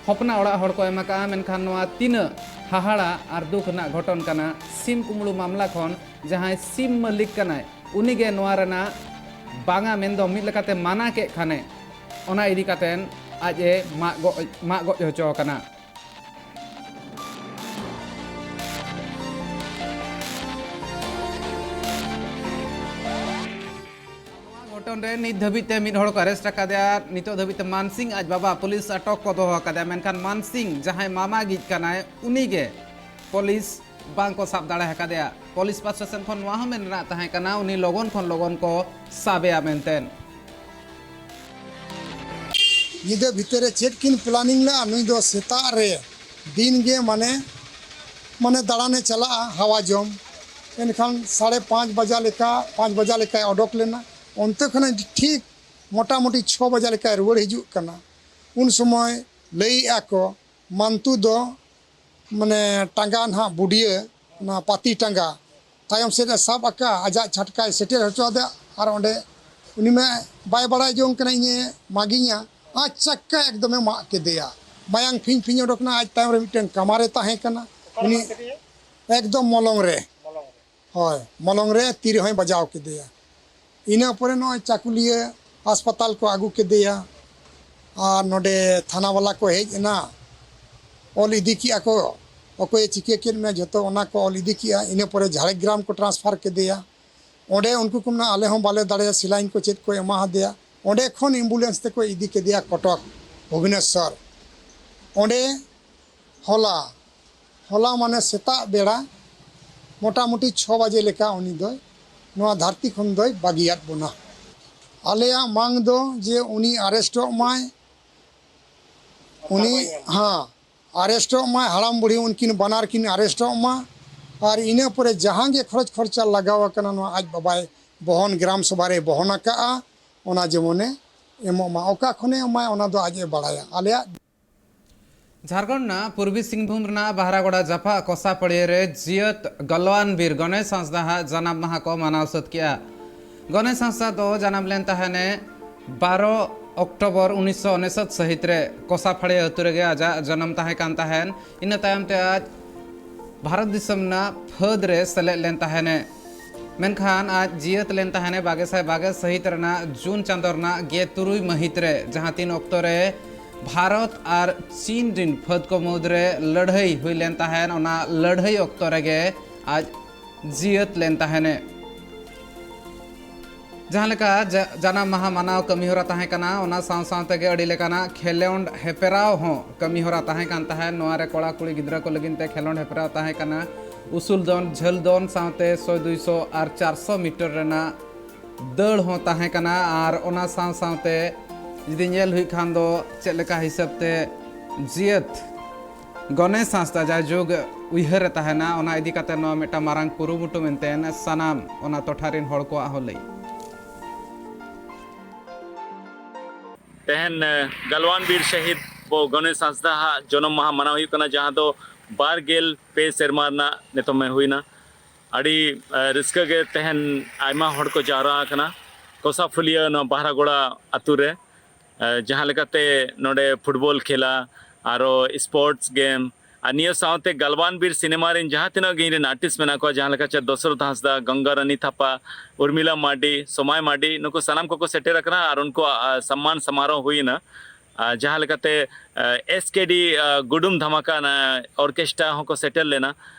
ᱦᱚᱯᱱᱟ ᱚᱲᱟᱜ ᱦᱚᱲ ᱠᱚ ᱮᱢ ᱟᱠᱟᱫᱼᱟ᱾ ᱢᱮᱱᱠᱷᱟᱱ ᱱᱚᱣᱟ ᱛᱤᱱᱟᱹᱜ ᱦᱟᱦᱟᱲᱟ ᱟᱨ ᱫᱩᱠ ᱨᱮᱱᱟᱜ ᱜᱷᱚᱴᱚᱱ ᱠᱟᱱᱟ᱾ ᱥᱤᱢ ᱠᱩᱢᱵᱽᱲᱩ ᱢᱟᱢᱞᱟ ᱠᱷᱚᱱ ᱡᱟᱦᱟᱸᱭ ᱥᱤᱢ ᱢᱟᱹᱞᱤᱠ ᱠᱟᱱᱟᱭ, ᱩᱱᱤᱜᱮ ᱱᱚᱣᱟ ᱨᱮᱱᱟᱜ ᱵᱟᱝᱟ ᱢᱮᱱᱫᱚ ᱢᱤᱫ ᱞᱮᱠᱟᱛᱮ ᱢᱟᱱᱟ ᱠᱮᱫ ᱠᱷᱟᱱᱮ, ᱚᱱᱟ ᱤᱫᱤ ᱠᱟᱛᱮᱱ ᱟᱡ ᱮ ᱢᱟᱜ ᱜᱚᱡ, ᱢᱟᱜ ᱜᱚᱡ ᱦᱚᱪᱚ ᱟᱠᱟᱱᱟ᱾ ᱱᱚᱣᱟ ᱜᱷᱚᱴᱚᱱ ᱨᱮ ᱱᱤᱛ ᱫᱷᱟᱹᱵᱤᱡ ᱛᱮ ᱢᱤᱫ ᱦᱚᱲ ᱠᱚ ᱟᱨᱮᱥᱴ ᱟᱠᱟᱫᱮᱭᱟ᱾ ᱱᱤᱛᱚᱜ ᱫᱷᱟᱹᱵᱤᱡ ᱛᱮ ᱢᱟᱱᱥᱤᱝ ᱟᱡ ᱵᱟᱵᱟ ᱯᱩᱞᱤᱥ ᱟᱴᱚᱠ ᱠᱚ ᱫᱚᱦᱚ ᱟᱠᱟᱫᱮᱭᱟ, ᱢᱮᱱᱠᱷᱟᱱ ᱢᱟᱱᱥᱤᱝ ᱡᱟᱦᱟᱸᱭ ᱢᱟᱢᱟ ᱜᱤᱡ ᱠᱟᱱᱟᱭ, ᱩᱱᱤᱜᱮ ᱯᱩᱞᱤᱥ ᱵᱟᱝ ᱠᱚ ᱥᱟᱵ ᱫᱟᱲᱮ ᱟᱠᱟᱫᱮᱭᱟ᱾ ᱯᱩᱞᱤᱥ ᱯᱟᱥᱴᱟ ᱥᱮᱱ ᱠᱷᱚᱱ ᱱᱚᱣᱟ ᱦᱚᱸ ᱢᱮᱱ ᱨᱮᱱᱟᱜ ᱛᱟᱦᱮᱸ ᱠᱟᱱᱟ, ᱩᱱᱤ ᱞᱚᱜᱚᱱ ᱠᱷᱚᱱ ᱞᱚᱜᱚᱱ ᱠᱚ ᱥᱟᱵᱮᱭᱟ ᱢᱮᱱᱛᱮ᱾ ᱧᱤᱫᱟᱹ ᱵᱷᱤᱛᱟᱹᱨ ᱨᱮ ᱪᱮᱫ ᱠᱤᱱ ᱯᱞᱟᱱᱤᱝ ᱞᱮᱫᱼᱟ? ᱱᱩᱭ ᱫᱚ ᱥᱮᱛᱟᱜ ᱨᱮ ᱫᱤᱱ ᱜᱮ ᱢᱟᱱᱮ, ᱢᱟᱱᱮ ᱫᱟᱬᱟᱱᱮ ᱪᱟᱞᱟᱜᱼᱟ ᱦᱟᱣᱟ ᱡᱚᱢ᱾ ᱮᱱᱠᱷᱟᱱ ᱥᱟᱲᱮ ᱯᱟᱸᱪ ᱵᱟᱡᱟ ᱞᱮᱠᱟ, ᱯᱟᱸᱪ ᱵᱟᱡᱟ ᱞᱮᱠᱟᱭ ᱚᱰᱚᱠ ᱞᱮᱱᱟ᱾ ᱚᱱᱛᱮ ᱠᱷᱚᱱᱟᱜ ᱴᱷᱤᱠ ᱢᱚᱴᱟᱢᱩᱴᱤ ᱪᱷᱚ ᱵᱟᱡᱟ ᱞᱮᱠᱟᱭ ᱨᱩᱣᱟᱹᱲ ᱦᱤᱡᱩᱜ ᱠᱟᱱᱟ᱾ ᱩᱱ ᱥᱚᱢᱚᱭ ᱞᱟᱹᱭᱮᱜᱼᱟ ᱠᱚ, ᱢᱟᱱᱛᱩ ᱫᱚ ᱢᱟᱱᱮ ᱴᱟᱸᱜᱟ ᱱᱟᱦᱟᱜ ᱵᱩᱰᱤᱭᱟᱹ, ᱚᱱᱟ ᱯᱟᱹᱛᱤ ᱴᱟᱸᱜᱟ ᱛᱟᱭᱚᱢ ᱥᱮᱫ ᱮ ᱥᱟᱵ ᱟᱠᱟᱫᱼᱟ, ᱟᱡᱟᱜ ᱪᱷᱟᱴᱠᱟᱭ ᱥᱮᱴᱮᱨ ᱦᱚᱪᱚ ᱟᱫᱮᱭᱟ᱾ ᱟᱨ ᱚᱸᱰᱮ ᱩᱱᱤ ᱢᱟ ᱵᱟᱭ ᱵᱟᱲᱟᱭ ᱡᱚᱝ ᱠᱟᱱᱟ ᱤᱧᱮ ᱢᱟᱜᱤᱧᱟ, ᱟᱪᱪᱷᱟ ᱠᱟ ᱮᱠᱫᱚᱢᱮ ᱢᱟᱜ ᱠᱮᱫᱮᱭᱟ᱾ ᱢᱟᱭᱟᱝ ᱯᱷᱤᱧ ᱯᱷᱤᱧ ᱚᱰᱚᱠ ᱮᱱᱟ᱾ ᱟᱡ ᱛᱟᱭᱚᱢ ᱨᱮ ᱢᱤᱫᱴᱮᱱ ᱠᱟᱢᱟᱨᱮ ᱛᱟᱦᱮᱸ ᱠᱟᱱᱟ᱾ ᱩᱱᱤ ᱮᱠᱫᱚᱢ ᱢᱚᱞᱚᱝ ᱨᱮ, ᱦᱳᱭ, ᱢᱚᱞᱚᱝ ᱨᱮ ᱛᱤ ᱨᱮᱦᱚᱸᱭ ᱵᱟᱡᱟᱣ ᱠᱮᱫᱮᱭᱟ᱾ ᱤᱱᱟᱹ ᱯᱚᱨᱮ ᱱᱚᱜᱼᱚᱭ ᱪᱟᱠᱩᱞᱤᱭᱟᱹ ᱦᱟᱥᱯᱟᱛᱟᱞ ᱠᱚ ᱟᱹᱜᱩ ᱠᱮᱫᱮᱭᱟ᱾ ᱟᱨ ᱱᱚᱰᱮ ᱛᱷᱟᱱᱟ ᱵᱟᱞᱟ ᱠᱚ ᱦᱮᱡ ᱮᱱᱟ, ᱚᱞ ᱤᱫᱤ ᱠᱮᱜᱼᱟ ᱠᱚ, ᱚᱠᱚᱭᱮ ᱪᱤᱠᱟᱹ ᱠᱮᱫ ᱢᱮᱭᱟ, ᱡᱚᱛᱚ ᱚᱱᱟ ᱠᱚ ᱚᱞ ᱤᱫᱤ ᱠᱮᱜᱼᱟ᱾ ᱤᱱᱟᱹ ᱯᱚᱨᱮ ᱡᱷᱟᱲᱜᱨᱟᱢ ᱠᱚ ᱴᱨᱟᱱᱥᱯᱷᱟᱨ ᱠᱮᱫᱮᱭᱟ᱾ ᱚᱸᱰᱮ ᱩᱱᱠᱩ ᱠᱚ ᱢᱮᱱᱟ, ᱟᱞᱮ ᱦᱚᱸ ᱵᱟᱞᱮ ᱫᱟᱲᱮᱭᱟᱜᱼᱟ, ᱥᱮᱞᱟᱭᱤᱱ ᱠᱚ ᱪᱮᱫ ᱠᱚ ᱮᱢᱟ ᱦᱟᱫᱮᱭᱟ᱾ ᱚᱸᱰᱮ ᱠᱷᱚᱱ ᱮᱢᱵᱩᱞᱮᱱᱥ ᱛᱮᱠᱚ ᱤᱫᱤ ᱠᱮᱫᱮᱭᱟ ᱠᱚᱴᱚᱠ, ᱵᱷᱩᱵᱽᱱᱮᱥᱥᱚᱨ᱾ ᱚᱸᱰᱮ ᱦᱚᱞᱟ, ᱦᱚᱞᱟ ᱢᱟᱱᱮ ᱥᱮᱛᱟᱜ ᱵᱮᱲᱟ ᱢᱚᱴᱟᱢᱩᱴᱤ ᱪᱷᱚ ᱵᱟᱡᱮ ᱞᱮᱠᱟ ᱩᱱᱤ ᱫᱚᱭ ᱱᱚᱣᱟ ᱫᱷᱟᱹᱨᱛᱤ ᱠᱷᱚᱱ ᱫᱚᱭ ᱵᱟᱹᱜᱤᱭᱟᱫ ᱵᱚᱱᱟ᱾ ᱟᱞᱮᱭᱟᱜ ᱢᱟᱝ ᱫᱚ ᱡᱮ ᱩᱱᱤ ᱟᱨᱮᱥᱴᱚᱜ ᱢᱟᱭ, ᱩᱱᱤ, ᱦᱮᱸ, ᱟᱨᱮᱥᱴᱚᱜ ᱢᱟᱭ, ᱦᱟᱲᱟᱢ ᱵᱩᱲᱦᱤ ᱩᱱᱠᱤᱱ ᱵᱟᱱᱟᱨ ᱠᱤᱱ ᱟᱨᱮᱥᱴᱚᱜ ᱢᱟ᱾ ᱟᱨ ᱤᱱᱟᱹ ᱯᱚᱨᱮ ᱡᱟᱦᱟᱸ ᱜᱮ ᱠᱷᱚᱨᱚᱪ ᱠᱷᱚᱨᱪᱟ ᱞᱟᱜᱟᱣ ᱟᱠᱟᱱᱟ, ᱱᱚᱣᱟ ᱟᱡ ᱵᱟᱵᱟᱭ ᱵᱚᱦᱚᱱ, ᱜᱨᱟᱢ ᱥᱚᱵᱷᱟ ᱨᱮ ᱵᱚᱦᱚᱱ ᱟᱠᱟᱜᱼᱟ, ᱚᱱᱟ ᱡᱮᱢᱚᱱᱮ ᱮᱢᱚᱜ ᱢᱟ᱾ ᱚᱠᱟ ᱠᱷᱚᱱᱮ ᱮᱢᱟᱭ, ᱚᱱᱟ ᱫᱚ ᱟᱡ ᱮ ᱵᱟᱲᱟᱭᱟ᱾ ᱟᱞᱮᱭᱟᱜ ᱡᱷᱟᱨᱠᱷᱚᱸᱰ ᱨᱮᱱᱟᱜ ᱯᱩᱨᱵᱤ ᱥᱤᱝᱵᱷᱩᱢ ᱨᱮᱱᱟᱜ ᱵᱟᱦᱨᱟᱜᱚᱲᱟ ᱡᱟᱯᱟᱜ ᱠᱚᱥᱟᱯᱟᱲᱤᱭᱟᱹ ᱨᱮ ᱡᱤᱭᱟᱹᱛ ᱜᱟᱹᱞᱣᱟᱱ ᱵᱤᱨ ᱜᱚᱱᱮᱥ ᱦᱟᱸᱥᱫᱟ ᱦᱟᱜ ᱡᱟᱱᱟᱢ ᱢᱟᱦᱟ ᱠᱚ ᱢᱟᱱᱟᱣ ᱥᱟᱹᱛ ᱠᱮᱜᱼᱟ᱾ ᱜᱚᱱᱮᱥ ᱦᱟᱸᱥᱫᱟ ᱫᱚ ᱡᱟᱱᱟᱢ ᱞᱮᱱ ᱛᱟᱦᱮᱱᱮ ᱵᱟᱨᱚ ᱚᱠᱴᱳᱵᱚᱨ ᱩᱱᱤᱥᱥᱚ ᱩᱱᱤᱥᱚᱫ ᱥᱟᱹᱦᱤᱛ ᱨᱮ᱾ ᱠᱚᱥᱟᱯᱟᱲᱤᱭᱟᱹ ᱟᱹᱛᱩ ᱨᱮᱜᱮ ᱟᱡᱟᱜ ᱡᱟᱱᱟᱢ ᱛᱟᱦᱮᱸ ᱠᱟᱱ ᱛᱟᱦᱮᱱ᱾ ᱤᱱᱟᱹ ᱛᱟᱭᱚᱢ ᱛᱮ ᱟᱡ ᱵᱷᱟᱨᱚᱛ ᱫᱤᱥᱚᱢ ᱨᱮᱱᱟᱜ ᱯᱷᱟᱹᱫᱽ ᱨᱮ ᱥᱮᱞᱮᱫ ᱞᱮᱱ ᱛᱟᱦᱮᱱᱮ᱾ ᱢᱮᱱᱠᱷᱟᱱ ᱟᱡ ᱡᱤᱭᱟᱹᱛ ᱞᱮᱱ ᱛᱟᱦᱮᱱᱮ ᱵᱟᱜᱮ ᱥᱟᱭ ᱵᱟᱜᱮ ᱥᱟᱹᱦᱤᱛ ᱨᱮᱱᱟᱜ ᱡᱩᱱ ᱪᱟᱸᱫᱳ ᱨᱮᱱᱟᱜ ᱜᱮ ᱛᱩᱨᱩᱭ ᱢᱟᱹᱦᱤᱛ ᱨᱮ, ᱡᱟᱦᱟᱸ ᱛᱤᱱ ᱚᱠᱛᱚ ᱨᱮ ᱵᱷᱟᱨᱚᱛ ᱟᱨ ᱪᱤᱱ ᱨᱤᱱ ᱯᱷᱟᱹᱫᱽ ᱠᱚ ᱢᱩᱫᱽᱨᱮ ᱞᱟᱹᱲᱦᱟᱹᱭ ᱦᱩᱭ ᱞᱮᱱ ᱛᱟᱦᱮᱱ᱾ ᱚᱱᱟ ᱞᱟᱹᱲᱦᱟᱹᱭ ᱚᱠᱛᱚ ᱨᱮᱜᱮ ᱟᱡ ᱡᱤᱭᱟᱹᱛ ᱞᱮᱱ ᱛᱟᱦᱮᱱᱮ᱾ ᱡᱟᱦᱟᱸ ᱞᱮᱠᱟ ᱡᱟ-, ᱡᱟᱱᱟᱢ ᱢᱟᱦᱟ ᱢᱟᱱᱟᱣ ᱠᱟᱹᱢᱤ ᱦᱚᱨᱟ ᱛᱟᱦᱮᱸ ᱠᱟᱱᱟ, ᱚᱱᱟ ᱥᱟᱶ ᱥᱟᱶ ᱛᱮᱜᱮ ᱟᱹᱰᱤ ᱞᱮᱠᱟᱱᱟᱜ ᱠᱷᱮᱞᱳᱸᱰ ᱦᱮᱯᱨᱟᱣ ᱦᱚᱸ ᱠᱟᱹᱢᱤ ᱦᱚᱨᱟ ᱛᱟᱦᱮᱸ ᱠᱟᱱ ᱛᱟᱦᱮᱸᱫ᱾ ᱱᱚᱣᱟ ᱨᱮ ᱠᱚᱲᱟ ᱠᱩᱲᱤ ᱜᱤᱫᱽᱨᱟᱹ ᱠᱚ ᱞᱟᱹᱜᱤᱫ ᱛᱮ ᱠᱷᱮᱞᱳᱸᱰ ᱦᱮᱯᱨᱟᱣ ᱛᱟᱦᱮᱸ ᱠᱟᱱᱟ᱾ ᱩᱥᱩᱞ ᱫᱚᱱ, ᱡᱷᱟᱹᱞ ᱫᱚᱱ ᱥᱟᱶᱛᱮ ᱥᱚᱭ ᱫᱩᱭᱥᱚ ᱟᱨ ᱪᱟᱨᱥᱚ ᱢᱤᱴᱟᱨ ᱨᱮᱱᱟᱜ ᱫᱟᱹᱲ ᱦᱚᱸ ᱛᱟᱦᱮᱸ ᱠᱟᱱᱟ᱾ ᱟᱨ ᱚᱱᱟ ᱥᱟᱶ ᱥᱟᱶᱛᱮ ᱡᱩᱫᱤ ᱧᱮᱞ ᱦᱩᱭᱩᱜ ᱠᱷᱟᱱ ᱫᱚ ᱪᱮᱫ ᱞᱮᱠᱟ ᱦᱤᱥᱟᱹᱵ ᱛᱮ ᱡᱤᱭᱟᱹᱛ ᱜᱚᱱᱮᱥ ᱦᱟᱸᱥᱫᱟ ᱡᱟᱭᱡᱩᱜᱽ ᱩᱭᱦᱟᱹᱨ ᱨᱮ ᱛᱟᱦᱮᱱᱟ, ᱚᱱᱟ ᱤᱫᱤ ᱠᱟᱛᱮ ᱱᱚᱣᱟ ᱢᱤᱫᱴᱟᱝ ᱢᱟᱨᱟᱝ ᱠᱩᱨᱩᱢᱩᱴᱩ ᱢᱮᱱᱛᱮ ᱥᱟᱱᱟᱢ ᱚᱱᱟ ᱴᱚᱴᱷᱟ ᱨᱮᱱ ᱦᱚᱲ ᱠᱚᱣᱟᱜ ᱦᱚᱸ ᱞᱟᱹᱭ᱾ ᱛᱮᱦᱮᱧ, ᱮ, ᱜᱟᱞᱣᱟᱱ ᱵᱤᱨ ᱥᱟᱹᱦᱤᱫ ᱵᱚ ᱜᱚᱱᱮᱥ ᱦᱟᱸᱥᱫᱟ ᱦᱟᱜ ᱡᱚᱱᱚᱢ ᱢᱟᱦᱟ ᱢᱟᱱᱟᱣ ᱦᱩᱭᱩᱜ ᱠᱟᱱᱟ, ᱡᱟᱦᱟᱸ ᱫᱚ ᱵᱟᱨ ᱜᱮᱞ ᱯᱮ ᱥᱮᱨᱢᱟ ᱨᱮᱱᱟᱜ ᱱᱤᱛᱚᱜ ᱢᱮ ᱦᱩᱭᱱᱟ᱾ ᱟᱹᱰᱤ, ᱮ, ᱨᱟᱹᱥᱠᱟᱹ ᱜᱮ ᱛᱮᱦᱮᱧ ᱟᱭᱢᱟ ᱦᱚᱲ ᱠᱚ ᱡᱟᱣᱨᱟ ᱟᱠᱟᱱᱟ ᱠᱚᱥᱟᱯᱷᱩᱞᱤᱭᱟᱹ ᱱᱚᱣᱟ ᱵᱟᱦᱨᱟᱜᱚᱲᱟ ᱟᱛᱳ ᱨᱮ᱾ ᱮ, ᱡᱟᱦᱟᱸ ᱞᱮᱠᱟᱛᱮ ᱱᱚᱰᱮ ᱯᱷᱩᱴᱵᱚᱞ ᱠᱷᱮᱞᱟ, ᱟᱨᱚ ᱥᱯᱳᱨᱴᱥ ᱜᱮᱢ, ᱟᱨ ᱱᱤᱭᱟᱹ ᱥᱟᱶᱛᱮ ᱜᱟᱞᱣᱟᱱ ᱵᱤᱨ ᱥᱤᱱᱮᱢᱟ ᱨᱮᱱ ᱡᱟᱦᱟᱸ ᱛᱤᱱᱟᱹᱜ ᱜᱮ ᱤᱧ ᱨᱮᱱ ᱟᱨᱴᱤᱥᱴ ᱢᱮᱱᱟᱜ ᱠᱚᱣᱟ, ᱡᱟᱦᱟᱸ ᱞᱮᱠᱟ ᱪᱮ ᱫᱚᱥᱚᱨᱚᱛᱷ ᱦᱟᱸᱥᱫᱟ, ᱜᱚᱝᱜᱟ ᱨᱟᱱᱤ ᱛᱷᱟᱯᱟ, ᱩᱨᱢᱤᱞᱟ ᱢᱟᱨᱰᱤ, ᱥᱚᱢᱟᱭ ᱢᱟᱨᱰᱤ, ᱱᱩᱠᱩ ᱥᱟᱱᱟᱢ ᱠᱚᱠᱚ ᱥᱮᱴᱮᱨ ᱟᱠᱟᱱᱟ ᱟᱨ ᱩᱱᱠᱩᱣᱟᱜ, ᱟ, ᱥᱚᱢᱢᱟᱱ ᱥᱚᱢᱟᱨᱳᱦ ᱦᱩᱭᱮᱱᱟ᱾ ᱟᱨ ᱡᱟᱦᱟᱸ ᱞᱮᱠᱟᱛᱮ, ᱟ, ᱮᱥ ᱠᱮ ᱰᱤ, ᱟ, ᱜᱩᱰᱩᱢ ᱫᱷᱟᱢᱟᱠᱟ, ᱟ, ᱚᱨᱠᱮᱥᱴᱨᱟ ᱦᱚᱸᱠᱚ ᱥᱮᱴᱮᱨ ᱞᱮᱱᱟ᱾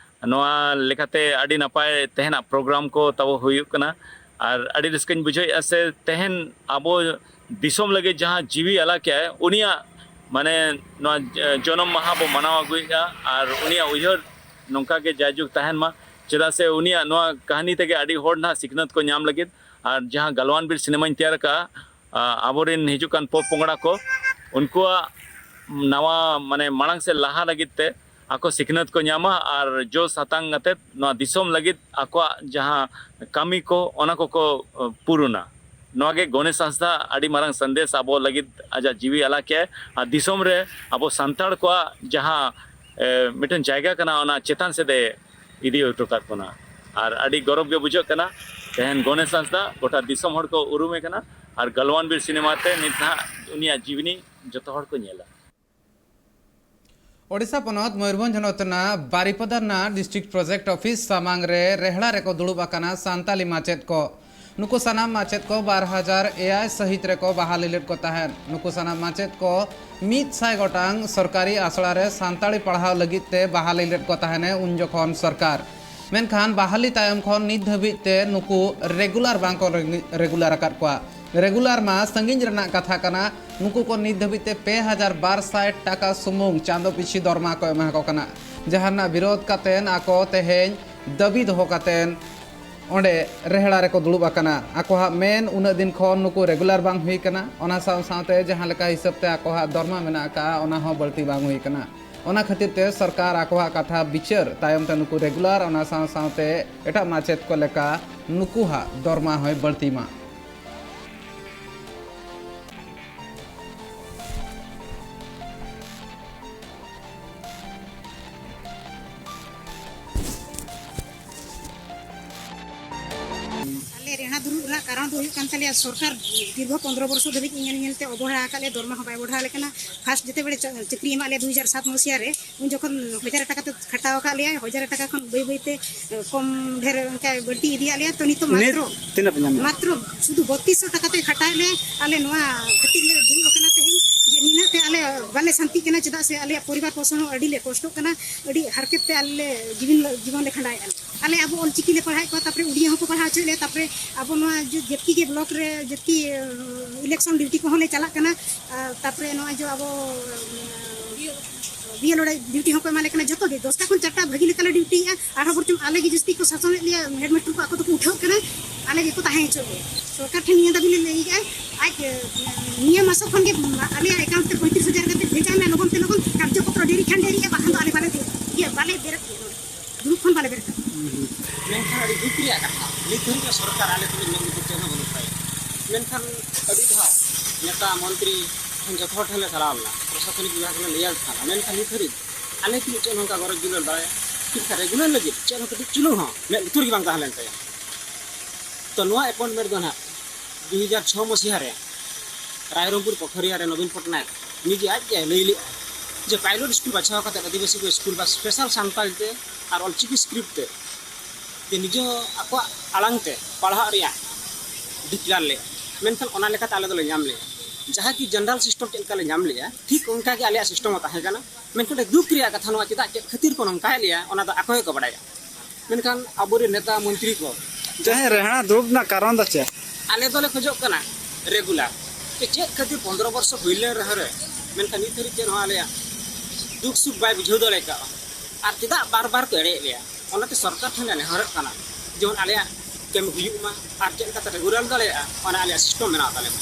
ᱱᱚᱣᱟ ᱞᱮᱠᱟᱛᱮ ᱟᱹᱰᱤ ᱱᱟᱯᱟᱭ ᱛᱮᱦᱮᱧᱟᱜ ᱯᱨᱳᱜᱨᱟᱢ ᱠᱚ ᱛᱟᱵᱚ ᱦᱩᱭᱩᱜ ᱠᱟᱱᱟ᱾ ᱟᱨ ᱟᱹᱰᱤ ᱨᱟᱹᱥᱠᱟᱹᱧ ᱵᱩᱡᱷᱟᱹᱣᱮᱫᱼᱟ ᱥᱮ ᱛᱮᱦᱮᱧ ᱟᱵᱚ ᱫᱤᱥᱚᱢ ᱞᱟᱹᱜᱤᱫ ᱡᱟᱦᱟᱸ ᱡᱤᱣᱤ ᱟᱞᱟ ᱠᱮᱜᱼᱟᱭ, ᱩᱱᱤᱭᱟᱜ ᱢᱟᱱᱮ ᱱᱚᱣᱟ, ᱮ, ᱡᱚᱱᱚᱢ ᱢᱟᱦᱟ ᱵᱚ ᱢᱟᱱᱟᱣ ᱟᱹᱜᱩᱭᱮᱫᱼᱟ᱾ ᱟᱨ ᱩᱱᱤᱭᱟᱜ ᱩᱭᱦᱟᱹᱨ ᱱᱚᱝᱠᱟ ᱜᱮ ᱡᱟᱭᱡᱩᱜᱽ ᱛᱟᱦᱮᱱ ᱢᱟ, ᱪᱮᱫᱟᱜ ᱥᱮ ᱩᱱᱤᱭᱟᱜ ᱱᱚᱣᱟ ᱠᱟᱹᱦᱱᱤ ᱛᱮᱜᱮ ᱟᱹᱰᱤ ᱦᱚᱲ ᱱᱟᱦᱟᱜ ᱥᱤᱠᱷᱱᱟᱹᱛ ᱠᱚ ᱧᱟᱢ ᱞᱟᱹᱜᱤᱫ᱾ ᱟᱨ ᱡᱟᱦᱟᱸ ᱜᱟᱞᱣᱟᱱ ᱵᱤᱨ ᱥᱤᱱᱮᱢᱟᱧ ᱛᱮᱭᱟᱨ ᱟᱠᱟᱫᱼᱟ, ᱟ, ᱟᱵᱚᱨᱮᱱ ᱦᱤᱡᱩᱜ ᱠᱟᱱ ᱯᱚᱯᱚᱝᱲᱟ ᱠᱚ, ᱩᱱᱠᱩᱣᱟᱜ ᱱᱟᱣᱟ ᱢᱟᱱᱮ ᱢᱟᱲᱟᱝ ᱥᱮᱫ ᱞᱟᱦᱟ ᱞᱟᱹᱜᱤᱫ ᱛᱮ ᱟᱠᱚ ᱥᱤᱠᱷᱱᱟᱹᱛ ᱠᱚ ᱧᱟᱢᱟ ᱟᱨ ᱡᱚᱥ ᱦᱟᱛᱟᱝ ᱠᱟᱛᱮᱫ ᱱᱚᱣᱟ ᱫᱤᱥᱚᱢ ᱞᱟᱹᱜᱤᱫ ᱟᱠᱚᱣᱟᱜ ᱡᱟᱦᱟᱸ ᱠᱟᱹᱢᱤ ᱠᱚ, ᱚᱱᱟ ᱠᱚᱠᱚ, ᱟ, ᱯᱩᱨᱩᱱᱟ᱾ ᱱᱚᱣᱟ ᱜᱮ ᱜᱚᱱᱮᱥ ᱦᱟᱸᱥᱫᱟ ᱟᱹᱰᱤ ᱢᱟᱨᱟᱝ ᱥᱟᱸᱫᱮᱥ ᱟᱵᱚ ᱞᱟᱹᱜᱤᱫ ᱟᱡᱟᱜ ᱡᱤᱣᱤ ᱟᱞᱟ ᱠᱮᱜᱼᱟᱭ ᱟᱨ ᱫᱤᱥᱚᱢ ᱨᱮ ᱟᱵᱚ ᱥᱟᱱᱛᱟᱲ ᱠᱚᱣᱟᱜ ᱡᱟᱦᱟᱸ, ᱮ, ᱢᱤᱫᱴᱮᱱ ᱡᱟᱭᱜᱟ ᱠᱟᱱᱟ, ᱚᱱᱟ ᱪᱮᱛᱟᱱ ᱥᱮᱫ ᱮ ᱤᱫᱤ ᱦᱚᱴᱚ ᱠᱟᱜ ᱵᱚᱱᱟ᱾ ᱟᱨ ᱟᱹᱰᱤ ᱜᱚᱨᱚᱵᱽ ᱜᱮ ᱵᱩᱡᱷᱟᱹᱜ ᱠᱟᱱᱟ, ᱛᱮᱦᱮᱧ ᱜᱚᱱᱮᱥ ᱦᱟᱸᱥᱫᱟ ᱜᱚᱴᱟ ᱫᱤᱥᱚᱢ ᱦᱚᱲ ᱠᱚ ᱩᱨᱩᱢᱮ ᱠᱟᱱᱟ᱾ ᱟᱨ ᱜᱟᱞᱣᱟᱱ ᱵᱤᱨ ᱥᱤᱱᱮᱢᱟ ᱛᱮ ᱱᱤᱛ ᱱᱟᱦᱟᱜ ᱩᱱᱤᱭᱟᱜ ᱡᱤᱵᱽᱱᱤ ᱡᱚᱛᱚ ᱦᱚᱲ ᱠᱚ ᱧᱮᱞᱟ᱾ ᱳᱰᱤᱥᱟ ᱯᱚᱱᱚᱛ ᱢᱚᱭᱩᱨᱵᱷᱚᱸᱡᱽ ᱦᱚᱱᱚᱛ ᱨᱮᱱᱟᱜ ᱵᱟᱨᱤᱯᱚᱫᱟ ᱨᱮᱱᱟᱜ ᱰᱤᱥᱴᱨᱤᱠᱴ ᱯᱨᱚᱡᱮᱠᱴ ᱚᱯᱷᱤᱥ ᱥᱟᱢᱟᱝ ᱨᱮ ᱨᱮᱦᱲᱟ ᱨᱮᱠᱚ ᱫᱩᱲᱩᱵ ᱟᱠᱟᱱᱟ ᱥᱟᱱᱛᱟᱞᱤ ᱢᱟᱪᱮᱫ ᱠᱚ᱾ ᱱᱩᱠᱩ ᱥᱟᱱᱟᱢ ᱢᱟᱪᱮᱫ ᱠᱚ ᱵᱟᱨ ᱦᱟᱡᱟᱨ ᱮᱭᱟᱭ ᱥᱟᱹᱦᱤᱛ ᱨᱮᱠᱚ ᱵᱟᱦᱟᱞᱤ ᱞᱮᱫ ᱠᱚ ᱛᱟᱦᱮᱸᱫ᱾ ᱱᱩᱠᱩ ᱥᱟᱱᱟᱢ ᱢᱟᱪᱮᱫ ᱠᱚ ᱢᱤᱫ ᱥᱟᱭ ᱜᱚᱴᱟᱝ ᱥᱚᱨᱠᱟᱨᱤ ᱟᱥᱲᱟ ᱨᱮ ᱥᱟᱱᱛᱟᱲᱤ ᱯᱟᱲᱦᱟᱣ ᱞᱟᱹᱜᱤᱫ ᱛᱮ ᱵᱟᱦᱟᱞᱤ ᱞᱮᱫ ᱠᱚ ᱛᱟᱦᱮᱱᱮ ᱩᱱ ᱡᱚᱠᱷᱚᱱ ᱥᱚᱨᱠᱟᱨ᱾ ᱢᱮᱱᱠᱷᱟᱱ ᱵᱟᱦᱟᱞᱤ ᱛᱟᱭᱚᱢ ᱠᱷᱚᱱ ᱱᱤᱛ ᱫᱷᱟᱹᱵᱤᱡ ᱛᱮ ᱱᱩᱠᱩ ᱨᱮᱜᱩᱞᱟᱨ ᱵᱟᱝ ᱠᱚ ᱨᱮᱜᱩ-, ᱨᱮᱜᱩᱞᱟᱨ ᱟᱠᱟᱫ ᱠᱚᱣᱟ᱾ ᱨᱮᱜᱩᱞᱟᱨ ᱢᱟ ᱥᱟᱺᱜᱤᱧ ᱨᱮᱱᱟᱜ ᱠᱟᱛᱷᱟ ᱠᱟᱱᱟ, ᱱᱩᱠᱩ ᱠᱚ ᱱᱤᱛ ᱫᱷᱟᱹᱵᱤᱡ ᱛᱮ ᱯᱮ ᱦᱟᱡᱟᱨ ᱵᱟᱨ ᱥᱟᱭ ᱴᱟᱠᱟ ᱥᱩᱢᱩᱝ ᱪᱟᱸᱫᱚ ᱯᱤᱪᱷᱤ ᱫᱚᱨᱢᱟ ᱠᱚ ᱮᱢᱟ ᱠᱚ ᱠᱟᱱᱟ᱾ ᱡᱟᱦᱟᱱᱟᱜ ᱵᱤᱨᱳᱫᱷ ᱠᱟᱛᱮᱱ ᱟᱠᱚ ᱛᱮᱦᱮᱧ ᱫᱟᱹᱵᱤ ᱫᱚᱦᱚ ᱠᱟᱛᱮᱱ ᱚᱸᱰᱮ ᱨᱮᱦᱲᱟ ᱨᱮᱠᱚ ᱫᱩᱲᱩᱵ ᱟᱠᱟᱱᱟ᱾ ᱟᱠᱚᱣᱟᱜ ᱢᱮᱱ ᱩᱱᱟᱹᱜ ᱫᱤᱱ ᱠᱷᱚᱱ ᱱᱩᱠᱩ ᱨᱮᱜᱩᱞᱟᱨ ᱵᱟᱝ ᱦᱩᱭ ᱟᱠᱟᱱᱟ᱾ ᱚᱱᱟ ᱥᱟᱶ ᱥᱟᱶᱛᱮ ᱡᱟᱦᱟᱸ ᱞᱮᱠᱟ ᱦᱤᱥᱟᱹᱵ ᱛᱮ ᱟᱠᱚᱣᱟᱜ ᱫᱚᱨᱢᱟ ᱢᱮᱱᱟᱜ ᱟᱠᱟᱫᱼᱟ, ᱚᱱᱟ ᱦᱚᱸ ᱵᱟᱹᱲᱛᱤ ᱵᱟᱝ ᱦᱩᱭ ᱟᱠᱟᱱᱟ᱾ ᱚᱱᱟ ᱠᱷᱟᱹᱛᱤᱨ ᱛᱮ ᱥᱚᱨᱠᱟᱨ ᱟᱠᱚᱣᱟᱜ ᱠᱟᱛᱷᱟ ᱵᱤᱪᱟᱹᱨ ᱛᱟᱭᱚᱢ ᱛᱮ ᱱᱩᱠᱩ ᱨᱮᱜᱩᱞᱟᱨ, ᱚᱱᱟ ᱥᱟᱶ ᱥᱟᱶᱛᱮ ᱮᱴᱟᱜ ᱢᱟᱪᱮᱫ ᱠᱚ ᱞᱮᱠᱟ ᱱᱩᱠᱩᱣᱟᱜ ᱫᱚᱨᱢᱟ ᱦᱚᱸᱭ ᱵᱟᱹᱲᱛᱤ ᱢᱟ᱾ ᱟᱞᱮ ᱨᱮᱦᱲᱟ ᱫᱩᱲᱩᱵ ᱨᱮᱱᱟᱜ ᱠᱟᱨᱚᱱ ᱫᱚ ᱦᱩᱭᱩᱜ ᱠᱟᱱ ᱛᱟᱞᱮᱭᱟ, ᱥᱚᱨᱠᱟᱨ ᱫᱤᱨᱜᱷᱚ ᱯᱚᱱᱫᱽᱨᱚ ᱵᱚᱨᱥᱚ ᱫᱷᱟᱹᱵᱤᱡ ᱧᱮᱞ ᱧᱮᱞᱛᱮ ᱚᱵᱚᱦᱮᱲᱟ ᱟᱠᱟᱫ ᱞᱮᱭᱟ, ᱫᱚᱨᱢᱟ ᱦᱚᱸ ᱵᱟᱭ ᱵᱚᱲᱦᱟᱣ ᱟᱞᱮ ᱠᱟᱱᱟ᱾ ᱯᱷᱟᱥᱴ ᱡᱮᱛᱮ ᱵᱮᱲᱮ ᱪᱟ-, ᱪᱟᱹᱠᱨᱤ ᱮᱢᱟᱜ ᱞᱮᱭᱟ ᱫᱩ ᱦᱟᱡᱟᱨ ᱥᱟᱛ ᱢᱚᱥᱤᱭᱟ ᱨᱮ, ᱩᱱ ᱡᱚᱠᱷᱚᱱ ᱦᱟᱡᱟᱨ ᱴᱟᱠᱟ ᱛᱮ ᱠᱷᱟᱴᱟᱣ ᱟᱠᱟᱫ ᱞᱮᱭᱟ, ᱦᱟᱡᱟᱨ ᱴᱟᱠᱟ ᱠᱷᱚᱱ ᱵᱟᱹᱭ ᱵᱟᱹᱭ ᱛᱮ, ᱮ, ᱠᱚᱢ ᱰᱷᱮᱨ ᱚᱱᱠᱟ ᱵᱟᱹᱲᱛᱤ ᱤᱫᱤᱭᱟᱜ ᱞᱮᱭᱟ᱾ ᱛᱚ ᱱᱤᱛᱚᱜ ᱱᱤᱛ ᱢᱟᱛᱨᱚ, ᱛᱤᱱᱟᱹᱜ ᱯᱮ ᱧᱟᱢ ᱮᱫᱟ? ᱢᱟᱛᱨᱚ ᱥᱩᱫᱷᱩ ᱵᱚᱛᱤᱥ ᱥᱚ ᱴᱟᱠᱟ ᱛᱮ ᱠᱷᱟᱴᱟᱣᱮᱫ ᱞᱮᱭᱟ᱾ ᱟᱞᱮ ᱱᱚᱣᱟ ᱠᱷᱟᱹᱛᱤᱨ ᱞᱮ ᱫᱩᱲᱩᱵ ᱟᱠᱟᱱᱟ ᱛᱮᱦᱮᱧ, ᱡᱮ ᱱᱤᱱᱟᱹᱜ ᱛᱮ ᱟᱞᱮ ᱵᱟᱞᱮ ᱥᱟᱱᱛᱤᱜ ᱠᱟᱱᱟ, ᱪᱮᱫᱟᱜ ᱥᱮ ᱟᱞᱮᱭᱟᱜ ᱯᱚᱨᱤᱵᱟᱨ ᱯᱳᱥᱚᱱ ᱦᱚᱸ ᱟᱹᱰᱤ ᱞᱮ ᱠᱚᱥᱴᱚᱜ ᱠᱟᱱᱟ, ᱟᱹᱰᱤ ᱦᱟᱨᱠᱮᱛ ᱛᱮ ᱟᱞᱮ ᱞᱮ ᱡᱤᱵᱚᱱ, ᱡᱤᱵᱚᱱ ᱞᱮ ᱠᱷᱟᱸᱰᱟᱣᱮᱫᱼᱟ᱾ ᱟᱞᱮ ᱟᱵᱚ ᱚᱞᱪᱤᱠᱤ ᱞᱮ ᱯᱟᱲᱦᱟᱣᱮᱫ ᱠᱚᱣᱟ, ᱛᱟᱨᱯᱚᱨᱮ ᱩᱰᱤᱭᱟ ᱦᱚᱸᱠᱚ ᱯᱟᱲᱦᱟᱣ ᱦᱚᱪᱚᱭᱮᱫ ᱞᱮᱭᱟ, ᱛᱟᱨᱯᱚᱨᱮ ᱟᱵᱚ ᱱᱚᱣᱟ ᱡᱮ ᱡᱮᱛᱠᱤ ᱜᱮ ᱵᱞᱚᱠ ᱨᱮ ᱡᱮᱛᱠᱤ, ᱮ, ᱤᱞᱮᱠᱥᱚᱱ ᱰᱤᱭᱩᱴᱤ ᱠᱚᱦᱚᱸ ᱞᱮ ᱪᱟᱞᱟᱜ ᱠᱟᱱᱟ᱾ ᱟᱨ ᱛᱟᱨᱯᱚᱨᱮ ᱱᱚᱜᱼᱚᱭ ᱡᱮ ᱟᱵᱚ, ᱮ, ᱵᱤᱭᱮᱞᱳ ᱰᱤᱭᱩᱴᱤ ᱦᱚᱸᱠᱚ ᱮᱢᱟ ᱞᱮ ᱠᱟᱱᱟ, ᱡᱚᱛᱚ ᱜᱮ ᱫᱚᱥᱴᱟ ᱠᱷᱚᱱ ᱪᱟᱨᱴᱟ ᱵᱷᱟᱹᱜᱤ ᱞᱮᱠᱟ ᱞᱮ ᱰᱤᱭᱩᱴᱤᱭᱮᱫᱼᱟ᱾ ᱟᱨᱦᱚᱸ ᱵᱚᱨᱪᱚᱝ ᱟᱞᱮ ᱜᱮ ᱡᱟᱹᱥᱛᱤ ᱠᱚ ᱥᱟᱥᱚᱱᱮᱫ ᱞᱮᱭᱟ, ᱦᱮᱰ ᱢᱟᱥᱴᱟᱨ ᱠᱚ ᱟᱠᱚ ᱫᱚᱠᱚ ᱩᱴᱷᱟᱹᱜ ᱠᱟᱱᱟ, ᱟᱞᱮ ᱜᱮᱠᱚ ᱛᱟᱦᱮᱸ ᱦᱚᱪᱚᱭᱮᱫ ᱞᱮᱭᱟ᱾ ᱥᱚᱨᱠᱟᱨ ᱴᱷᱮᱱ ᱱᱤᱭᱟᱹ ᱫᱟᱹᱵᱤ ᱞᱮ ᱞᱟᱹᱭᱮᱫᱼᱟ, ᱟᱡ, ᱮ, ᱱᱤᱭᱟᱹ ᱢᱟᱥᱚ ᱠᱷᱚᱱ ᱜᱮ ᱟᱞᱮᱭᱟᱜ ᱮᱠᱟᱣᱩᱱᱴ ᱛᱮ ᱯᱚᱸᱭᱛᱨᱤᱥ ᱦᱟᱡᱟᱨ ᱠᱟᱛᱮ ᱵᱷᱮᱡᱟᱭ ᱢᱮ, ᱞᱚᱜᱚᱱ ᱛᱮ ᱞᱚᱜᱚᱱ, ᱠᱟᱨᱡᱚ ᱯᱚᱛᱨᱚ ᱰᱮᱨᱤ ᱠᱷᱟᱱ ᱰᱮᱨᱤᱜᱼᱟ, ᱵᱟᱠᱷᱟᱱ ᱫᱚ ᱟᱞᱮ ᱵᱟᱞᱮ ᱤᱭᱟᱹ, ᱵᱟᱞᱮ ᱵᱮᱨᱮᱫ ᱜᱮᱭᱟ ᱱᱚᱰᱮ᱾ ᱫᱩᱲᱩᱵ ᱠᱷᱚᱱ ᱵᱟᱞᱮ ᱵᱮᱨᱮᱫ ᱠᱟᱱᱟ᱾ ᱢᱮᱱᱠᱷᱟᱱ ᱟᱹᱰᱤ ᱫᱩᱠ ᱨᱮᱭᱟᱜ ᱠᱟᱛᱷᱟ, ᱱᱤᱛ ᱫᱷᱟᱹᱨᱤᱡ ᱦᱚᱸ ᱥᱚᱨᱠᱟᱨ ᱟᱞᱮ ᱛᱩᱞᱩᱡ ᱢᱮᱫ ᱞᱩᱛᱩᱨ ᱪᱮᱫ ᱦᱚᱸ ᱵᱟᱹᱱᱩᱜ ᱛᱟᱭᱟ᱾ ᱢᱮᱱᱠᱷᱟᱱ ᱟᱹᱰᱤ ᱫᱷᱟᱣ ᱱᱮᱛᱟ, ᱢᱚᱱᱛᱨᱤ ᱴᱷᱮᱱ, ᱡᱚᱛᱚ ᱦᱚᱲ ᱴᱷᱮᱱ ᱞᱮ ᱪᱟᱞᱟᱣ ᱞᱮᱱᱟ, ᱯᱨᱚᱥᱟᱥᱚᱱᱤᱠ ᱵᱤᱵᱷᱟᱜᱽ ᱞᱮ ᱞᱟᱹᱭ ᱟᱫ ᱠᱚ ᱛᱟᱦᱮᱱᱟ, ᱢᱮᱱᱠᱷᱟᱱ ᱱᱤᱛ ᱫᱷᱟᱹᱨᱤᱡ ᱟᱞᱮ ᱛᱩᱞᱩᱡ ᱪᱮᱫ ᱦᱚᱸ ᱚᱱᱠᱟ ᱜᱚᱨᱚᱡᱽ ᱫᱩᱞᱟᱹᱲ ᱫᱟᱲᱮ, ᱴᱷᱤᱠ ᱴᱷᱟᱠ ᱨᱮᱜᱩᱞᱟᱨ ᱞᱟᱹᱜᱤᱫ ᱪᱮᱫ ᱦᱚᱸ ᱠᱟᱹᱴᱤᱡ ᱪᱩᱞᱩᱝ ᱦᱚᱸ ᱢᱮᱫ ᱞᱩᱛᱩᱨ ᱜᱮ ᱵᱟᱝ ᱛᱟᱦᱮᱸ ᱞᱮᱱ ᱛᱟᱭᱟ᱾ ᱛᱚ, ᱱᱚᱣᱟ ᱮᱯᱚᱭᱮᱱᱴᱢᱮᱱᱴ ᱫᱚ ᱱᱟᱦᱟᱜ ᱫᱩ ᱦᱟᱡᱟᱨ ᱪᱷᱚ ᱢᱚᱥᱤᱦᱟ ᱨᱮ ᱨᱟᱭᱨᱚᱝᱯᱩᱨ ᱯᱚᱠᱷᱚᱨᱤᱭᱟ ᱨᱮ ᱱᱚᱵᱤᱱ ᱯᱚᱴᱱᱟᱭᱮᱠ ᱱᱤᱡᱮ ᱟᱡ ᱜᱮ ᱞᱟᱹᱭ ᱞᱮᱫᱼᱟ ᱡᱮ ᱯᱟᱭᱞᱚᱴ ᱥᱠᱩᱞ ᱵᱟᱪᱷᱟᱣ ᱠᱟᱛᱮ ᱟᱹᱫᱤᱵᱟᱹᱥᱤ ᱠᱚ ᱥᱠᱩᱞ ᱵᱟ ᱥᱯᱮᱥᱟᱞ ᱥᱟᱱᱛᱟᱲᱤ ᱛᱮ ᱟᱨ ᱚᱞᱪᱤᱠᱤ ᱥᱠᱨᱤᱯᱴ ᱛᱮ ᱡᱮ ᱱᱤᱡᱮ ᱟᱠᱚᱣᱟᱜ ᱟᱲᱟᱝ ᱛᱮ ᱯᱟᱲᱦᱟᱜ ᱨᱮᱭᱟᱜ ᱰᱤᱠᱞᱟᱨ ᱞᱮᱫᱼᱟ᱾ ᱢᱮᱱᱠᱷᱟᱱ ᱚᱱᱟ ᱞᱮᱠᱟᱛᱮ ᱟᱞᱮ ᱫᱚᱞᱮ ᱧᱟᱢ ᱞᱮᱫᱼᱟ᱾ ᱡᱟᱦᱟᱸ ᱠᱤ ᱡᱮᱱᱟᱨᱟᱞ ᱥᱤᱥᱴᱮᱢ ᱪᱮᱫ ᱞᱮᱠᱟ ᱞᱮ ᱧᱟᱢ ᱞᱮᱫᱼᱟ, ᱴᱷᱤᱠ ᱚᱱᱠᱟ ᱜᱮ ᱟᱞᱮᱭᱟᱜ ᱥᱤᱥᱴᱮᱢ ᱦᱚᱸ ᱛᱟᱦᱮᱸ ᱠᱟᱱᱟ᱾ ᱢᱮᱱᱠᱷᱟᱱ ᱟᱹᱰᱤ ᱫᱩᱠ ᱨᱮᱭᱟᱜ ᱠᱟᱛᱷᱟ, ᱱᱚᱣᱟ ᱪᱮᱫᱟᱜ, ᱪᱮᱫ ᱠᱷᱟᱹᱛᱤᱨ ᱠᱚ ᱱᱚᱝᱠᱟᱭᱮᱫ ᱞᱮᱭᱟ, ᱚᱱᱟ ᱫᱚ ᱟᱠᱚ ᱜᱮᱠᱚ ᱵᱟᱲᱟᱭᱟ᱾ ᱢᱮᱱᱠᱷᱟᱱ ᱟᱵᱚᱨᱮᱱ ᱱᱮᱛᱟ ᱢᱚᱱᱛᱨᱤ ᱠᱚ ᱛᱮᱦᱮᱧ ᱨᱮᱦᱲᱟ ᱫᱩᱲᱩᱵ ᱨᱮᱱᱟᱜ ᱠᱟᱨᱚᱱ ᱫᱚ ᱪᱮᱫ? ᱟᱞᱮ ᱫᱚᱞᱮ ᱠᱷᱚᱡᱚᱜ ᱠᱟᱱᱟ ᱨᱮᱜᱩᱞᱟᱨ᱾ ᱪᱮ ᱪᱮᱫ ᱠᱷᱟᱹᱛᱤᱨ ᱯᱚᱱᱫᱽᱨᱚ ᱵᱚᱨᱥᱚ ᱦᱩᱭ ᱞᱮᱱ ᱨᱮᱦᱚᱸ ᱨᱮ, ᱢᱮᱱᱠᱷᱟᱱ ᱱᱤᱛ ᱫᱷᱟᱹᱨᱤᱡ ᱪᱮᱫ ᱦᱚᱸ ᱟᱞᱮᱭᱟᱜ ᱫᱩᱠ ᱥᱩᱠ ᱵᱟᱭ ᱵᱩᱡᱷᱟᱹᱣ ᱫᱟᱲᱮ ᱠᱟᱜᱼᱟ᱾ ᱟᱨ ᱪᱮᱫᱟᱜ ᱵᱟᱨ ᱵᱟᱨ ᱠᱚ ᱮᱲᱮᱭᱮᱫ ᱞᱮᱭᱟ? ᱚᱱᱟᱛᱮ ᱥᱚᱨᱠᱟᱨ ᱴᱷᱮᱱ ᱞᱮ ᱱᱮᱦᱚᱨᱚᱜ ᱠᱟᱱᱟ, ᱡᱮᱢᱚᱱ ᱟᱞᱮᱭᱟᱜ ᱠᱟᱹᱢᱤ ᱦᱩᱭᱩᱜ ᱢᱟ ᱟᱨ ᱪᱮᱫ ᱞᱮᱠᱟᱛᱮ ᱨᱮᱜᱩᱞᱟᱨ ᱫᱟᱲᱮᱭᱟᱜᱼᱟ, ᱚᱱᱟ ᱟᱞᱮᱭᱟᱜ ᱥᱤᱥᱴᱮᱢ ᱵᱮᱱᱟᱣ ᱛᱟᱞᱮ ᱢᱟ᱾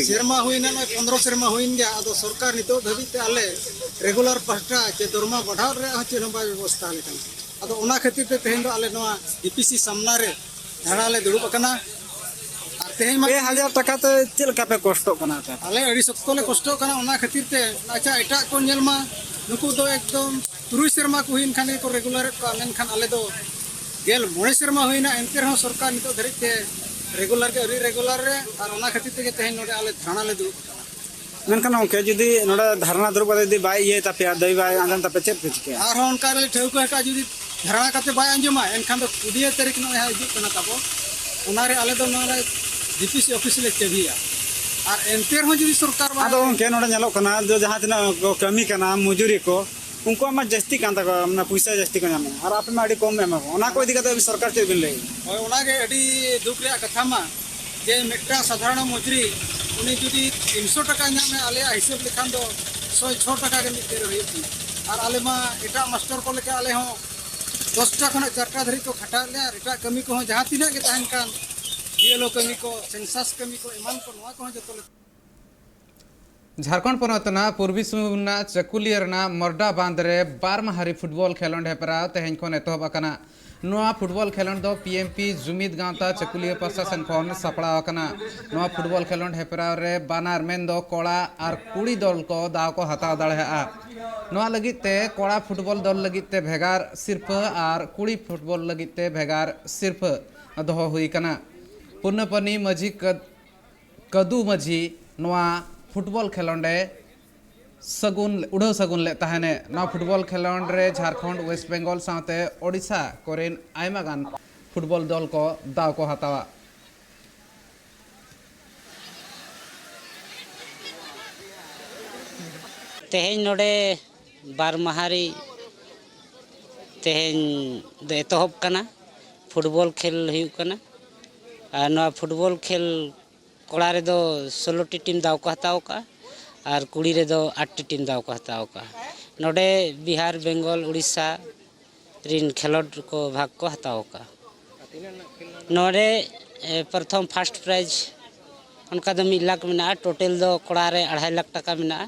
ᱥᱮᱨᱢᱟ ᱦᱩᱭᱱᱟ, ᱱᱚᱜᱼᱚᱭ ᱯᱚᱱᱫᱽᱨᱚ ᱥᱮᱨᱢᱟ ᱦᱩᱭᱮᱱ ᱜᱮᱭᱟ, ᱟᱫᱚ ᱥᱚᱨᱠᱟᱨ ᱱᱤᱛᱚᱜ ᱫᱷᱟᱹᱵᱤᱡ ᱛᱮ ᱟᱞᱮ ᱨᱮᱜᱩᱞᱟᱨ ᱯᱟᱦᱴᱟ ᱪᱮ ᱫᱚᱨᱢᱟ ᱵᱟᱲᱦᱟᱣ ᱨᱮᱭᱟᱜ ᱦᱚᱸ ᱪᱮᱫ ᱦᱚᱸ ᱵᱟᱭ ᱵᱮᱵᱚᱥᱛᱷᱟ ᱟᱞᱮ ᱠᱟᱱᱟ᱾ ᱟᱫᱚ ᱚᱱᱟ ᱠᱷᱟᱹᱛᱤᱨ ᱛᱮ ᱛᱮᱦᱮᱧ ᱫᱚ ᱟᱞᱮ ᱱᱚᱣᱟ ᱰᱤ ᱯᱤ ᱥᱤ ᱥᱟᱢᱱᱟ ᱨᱮ ᱫᱷᱟᱨᱟ ᱞᱮ ᱫᱩᱲᱩᱵ ᱟᱠᱟᱱᱟ᱾ ᱟᱨ ᱛᱮᱦᱮᱧ ᱢᱟ ᱯᱮ ᱦᱟᱡᱟᱨ ᱴᱟᱠᱟ ᱛᱮ ᱪᱮᱫ ᱞᱮᱠᱟ ᱯᱮ ᱠᱚᱥᱴᱚᱜ ᱠᱟᱱᱟ ᱟᱯᱮ? ᱟᱞᱮ ᱟᱹᱰᱤ ᱥᱚᱠᱛᱚ ᱞᱮ ᱠᱚᱥᱴᱚᱜ ᱠᱟᱱᱟ, ᱚᱱᱟ ᱠᱷᱟᱹᱛᱤᱨ ᱛᱮ᱾ ᱟᱪᱪᱷᱟ, ᱮᱴᱟᱜ ᱠᱚ ᱧᱮᱞ ᱢᱟ, ᱱᱩᱠᱩ ᱫᱚ ᱮᱠᱫᱚᱢ ᱛᱩᱨᱩᱭ ᱥᱮᱨᱢᱟ ᱠᱚ ᱦᱩᱭᱮᱱ ᱠᱷᱟᱱ ᱜᱮᱠᱚ ᱨᱮᱜᱩᱞᱟᱨᱮᱫ ᱠᱚᱣᱟ, ᱢᱮᱱᱠᱷᱟᱱ ᱟᱞᱮ ᱫᱚ ᱜᱮᱞ ᱢᱚᱬᱮ ᱥᱮᱨᱢᱟ ᱦᱩᱭᱱᱟ, ᱮᱱᱛᱮ ᱨᱮᱦᱚᱸ ᱥᱚᱨᱠᱟᱨ ᱱᱤᱛᱚᱜ ᱫᱷᱟᱹᱨᱤᱡ ᱛᱮ ᱨᱮᱜᱩᱞᱟᱨ ᱜᱮ ᱟᱹᱣᱨᱤ ᱨᱮᱜᱩᱞᱟᱨ ᱨᱮ, ᱟᱨ ᱚᱱᱟ ᱠᱷᱟᱹᱛᱤᱨ ᱛᱮᱜᱮ ᱛᱮᱦᱮᱧ ᱱᱚᱰᱮ ᱟᱞᱮ ᱫᱷᱟᱨᱱᱟ ᱞᱮ ᱫᱩᱲᱩᱵ ᱟᱠᱟᱱᱟ᱾ ᱢᱮᱱᱠᱷᱟᱱ ᱜᱚᱢᱠᱮ, ᱡᱩᱫᱤ ᱱᱚᱰᱮ ᱫᱷᱟᱨᱱᱟ ᱫᱩᱲᱩᱵ ᱠᱟᱛᱮ ᱡᱩᱫᱤ ᱵᱟᱭ ᱤᱭᱟᱹᱭ ᱛᱟᱯᱮᱭᱟ, ᱫᱟᱹᱭ ᱵᱟᱭ ᱟᱸᱡᱚᱢ ᱛᱟᱯᱮᱭᱟ, ᱪᱮᱫ ᱯᱮ ᱪᱤᱠᱟᱹᱭᱟ? ᱟᱨᱦᱚᱸ ᱚᱱᱠᱟ ᱨᱮ ᱴᱷᱟᱹᱣᱠᱟᱹ ᱟᱠᱟᱫ, ᱡᱩᱫᱤ ᱫᱷᱟᱨᱱᱟ ᱠᱟᱛᱮ ᱵᱟᱭ ᱟᱸᱡᱚᱢᱟ, ᱮᱱᱠᱷᱟᱱ ᱫᱚ ᱠᱩᱲᱤᱭᱟᱹ ᱛᱟᱹᱨᱤᱠᱷ ᱱᱚᱜᱼᱚᱭ ᱦᱟᱸᱜ ᱦᱤᱡᱩᱜ ᱠᱟᱱᱟ ᱛᱟᱵᱚ, ᱚᱱᱟᱨᱮ ᱟᱞᱮ ᱫᱚ ᱱᱚᱣᱟ ᱰᱤ ᱯᱤ ᱥᱤ ᱚᱯᱷᱤᱥ ᱞᱮ ᱪᱟᱹᱵᱤᱭᱟ᱾ ᱟᱨ ᱮᱱᱛᱮ ᱨᱮᱦᱚᱸ ᱡᱩᱫᱤ ᱥᱚᱨᱠᱟᱨ ᱵᱟᱭ ᱟᱫᱚ ᱜᱚᱢᱠᱮ, ᱱᱚᱰᱮ ᱧᱮᱞᱚᱜ ᱠᱟᱱᱟ ᱡᱮ ᱡᱟᱦᱟᱸ ᱛᱤᱱᱟᱹᱜ ᱠᱚ ᱠᱟᱹᱢᱤ ᱠᱟᱱᱟ, ᱢᱚᱡᱩᱨᱤ ᱠᱚ, ᱩᱱᱠᱩᱣᱟᱜ ᱢᱟ ᱡᱟᱹᱥᱛᱤ ᱠᱟᱱ ᱛᱟᱠᱚᱣᱟ, ᱢᱟᱱᱮ ᱯᱩᱭᱥᱟᱹ ᱡᱟᱹᱥᱛᱤ ᱠᱚ ᱧᱟᱢᱮᱫᱼᱟ, ᱟᱨ ᱟᱯᱮ ᱢᱟ ᱟᱹᱰᱤ ᱠᱚᱢ ᱯᱮ ᱮᱢᱟ ᱠᱚᱣᱟ᱾ ᱚᱱᱟ ᱠᱚ ᱤᱫᱤ ᱠᱟᱛᱮ ᱥᱚᱨᱠᱟᱨ ᱪᱮᱫ ᱵᱤᱱ ᱞᱟᱹᱭᱟ? ᱦᱳᱭ, ᱚᱱᱟᱜᱮ ᱟᱹᱰᱤ ᱫᱩᱠ ᱨᱮᱭᱟᱜ ᱠᱟᱛᱷᱟ ᱢᱟ, ᱡᱮ ᱢᱤᱫᱴᱟᱝ ᱥᱟᱫᱷᱟᱨᱚᱱ ᱢᱚᱡᱩᱨᱤ ᱩᱱᱤ ᱡᱩᱫᱤ ᱛᱤᱱᱥᱚ ᱴᱟᱠᱟ ᱧᱟᱢᱮ, ᱟᱞᱮᱭᱟᱜ ᱦᱤᱥᱟᱹᱵ ᱞᱮᱠᱷᱟᱱ ᱫᱚ ᱥᱚᱭ ᱪᱷᱚ ᱴᱟᱠᱟ ᱜᱮ ᱢᱤᱫ ᱫᱤᱱ ᱨᱮ ᱦᱩᱭᱩᱜ ᱠᱟᱱᱟ᱾ ᱟᱨ ᱟᱞᱮ ᱢᱟ ᱮᱴᱟᱜ ᱢᱟᱥᱴᱟᱨ ᱠᱚ ᱞᱮᱠᱟ ᱟᱞᱮ ᱦᱚᱸ ᱫᱚᱥᱴᱟ ᱠᱷᱚᱱᱟᱜ ᱪᱟᱨᱴᱟ ᱫᱷᱟᱹᱨᱤᱡ ᱠᱚ ᱠᱷᱟᱴᱟᱣᱮᱫ ᱞᱮᱭᱟ, ᱟᱨ ᱮᱴᱟᱜ ᱠᱟᱹᱢᱤ ᱠᱚᱦᱚᱸ ᱡᱟᱦᱟᱸ ᱛᱤᱱᱟᱹᱜ ᱜᱮ ᱛᱟᱦᱮᱱ ᱠᱟᱱ, ᱵᱤ ᱮᱞ ᱳ ᱠᱟᱹᱢᱤ ᱠᱚ, ᱥᱮᱱᱥᱟᱥ ᱠᱟᱹᱢᱤ ᱠᱚ, ᱮᱢᱟᱱ ᱠᱚ, ᱱᱚᱣᱟ ᱠᱚᱦᱚᱸ ᱡᱚᱛᱚ ᱞᱮ ᱡᱷᱟᱲᱠᱷᱚᱸᱰ ᱯᱚᱱᱚᱛ ᱨᱮᱱᱟᱜ ᱯᱩᱨᱵᱤ ᱥᱤᱝᱵᱷᱩᱢ ᱨᱮᱱᱟᱜ ᱪᱟᱹᱠᱩᱞᱤᱭᱟᱹ ᱨᱮᱱᱟᱜ ᱢᱚᱨᱰᱟ ᱵᱟᱸᱫᱽ ᱨᱮ ᱵᱟᱨ ᱢᱟᱦᱟᱨᱤ ᱯᱷᱩᱴᱵᱚᱞ ᱠᱷᱮᱞᱚᱸᱰ ᱦᱮᱯᱨᱟᱣ ᱛᱮᱦᱮᱧ ᱠᱷᱚᱱ ᱮᱛᱚᱦᱚᱵ ᱟᱠᱟᱱᱟ᱾ ᱱᱚᱣᱟ ᱯᱷᱩᱴᱵᱚᱞ ᱠᱷᱮᱞᱚᱸᱰ ᱫᱚ ᱯᱤ ᱮᱢ ᱯᱤ ᱡᱩᱢᱤᱫ ᱜᱟᱶᱛᱟ ᱪᱟᱹᱠᱩᱞᱤᱭᱟᱹ ᱯᱟᱦᱴᱟ ᱥᱮᱱ ᱠᱷᱚᱱ ᱥᱟᱯᱲᱟᱣ ᱟᱠᱟᱱᱟ᱾ ᱱᱚᱣᱟ ᱯᱷᱩᱴᱵᱚᱞ ᱠᱷᱮᱞᱚᱸᱰ ᱦᱮᱯᱨᱟᱣ ᱨᱮ ᱵᱟᱱᱟᱨ ᱢᱮᱱ ᱫᱚ ᱠᱚᱲᱟ ᱟᱨ ᱠᱩᱲᱤ ᱫᱚᱞ ᱠᱚ ᱫᱟᱣ ᱠᱚ ᱦᱟᱛᱟᱣ ᱫᱟᱲᱮᱭᱟᱜᱼᱟ᱾ ᱱᱚᱣᱟ ᱞᱟᱹᱜᱤᱫ ᱛᱮ ᱠᱚᱲᱟ ᱯᱷᱩᱴᱵᱚᱞ ᱫᱚᱞ ᱞᱟᱹᱜᱤᱫ ᱛᱮ ᱵᱷᱮᱜᱟᱨ ᱥᱤᱨᱯᱷᱟᱹ ᱟᱨ ᱠᱩᱲᱤ ᱯᱷᱩᱴᱵᱚᱞ ᱞᱟᱹᱜᱤᱫ ᱛᱮ ᱵᱷᱮᱜᱟᱨ ᱥᱤᱨᱯᱷᱟᱹ ᱫᱚᱦᱚ ᱦᱩᱭ ᱟᱠᱟᱱᱟ᱾ ᱯᱩᱨᱱᱟᱯᱟᱱᱤ ᱢᱟᱹᱡᱷᱤ ᱠᱟᱹᱫ-, ᱠᱟᱹᱫᱩ ᱢᱟᱹᱡᱷᱤ ᱱᱚᱣᱟ ᱯᱷᱩᱴᱵᱚᱞ ᱠᱷᱮᱞᱚᱸᱰᱮ ᱥᱟᱹᱜᱩᱱ, ᱩᱰᱷᱟᱹᱣ ᱥᱟᱹᱜᱩᱱ ᱞᱮᱫ ᱛᱟᱦᱮᱱᱮ᱾ ᱱᱚᱣᱟ ᱯᱷᱩᱴᱵᱚᱞ ᱠᱷᱮᱞᱚᱸᱰ ᱨᱮ ᱡᱷᱟᱲᱠᱷᱚᱸᱰ, ᱳᱭᱮᱥᱴ ᱵᱮᱝᱜᱚᱞ ᱥᱟᱶᱛᱮ ᱳᱰᱤᱥᱟ ᱠᱚᱨᱮᱱ ᱟᱭᱢᱟ ᱜᱟᱱ ᱯᱷᱩᱴᱵᱚᱞ ᱫᱚᱞ ᱠᱚ ᱫᱟᱣ ᱠᱚ ᱦᱟᱛᱟᱣᱟ᱾ ᱛᱮᱦᱮᱧ ᱱᱚᱰᱮ ᱵᱟᱨ ᱢᱟᱦᱟᱨᱤ ᱛᱮᱦᱮᱧ ᱫᱚ ᱮᱛᱚᱦᱚᱵ ᱠᱟᱱᱟ, ᱯᱷᱩᱴᱵᱚᱞ ᱠᱷᱮᱞ ᱦᱩᱭᱩᱜ ᱠᱟᱱᱟ᱾ ᱟᱨ ᱱᱚᱣᱟ ᱯᱷᱩᱴᱵᱚᱞ ᱠᱷᱮᱞ ᱠᱚᱲᱟ ᱨᱮᱫᱚ ᱥᱳᱞᱳ ᱴᱤ ᱴᱤᱢ ᱫᱟᱣ ᱠᱚ ᱦᱟᱛᱟᱣ ᱠᱟᱜᱼᱟ ᱟᱨ ᱠᱩᱲᱤ ᱨᱮᱫᱚ ᱟᱴ ᱴᱤ ᱴᱤᱢ ᱫᱟᱣ ᱠᱚ ᱦᱟᱛᱟᱣ ᱠᱟᱜᱼᱟ᱾ ᱱᱚᱰᱮ ᱵᱤᱦᱟᱨ, ᱵᱮᱝᱜᱚᱞ, ᱩᱲᱤᱥᱥᱟ ᱨᱤᱱ ᱠᱷᱮᱞᱳᱰ ᱠᱚ ᱵᱷᱟᱜᱽ ᱠᱚ ᱦᱟᱛᱟᱣ ᱟᱠᱟᱫᱼᱟ᱾ ᱱᱚᱰᱮ ᱯᱨᱚᱛᱷᱚᱢ ᱯᱷᱟᱥᱴ ᱯᱨᱟᱭᱤᱡᱽ ᱚᱱᱠᱟ ᱫᱚ ᱢᱤᱫ ᱞᱟᱠᱷ ᱢᱮᱱᱟᱜᱼᱟ᱾ ᱴᱳᱴᱟᱞ ᱫᱚ ᱠᱚᱲᱟ ᱨᱮ ᱟᱲᱟᱭ ᱞᱟᱠᱷ ᱴᱟᱠᱟ ᱢᱮᱱᱟᱜᱼᱟ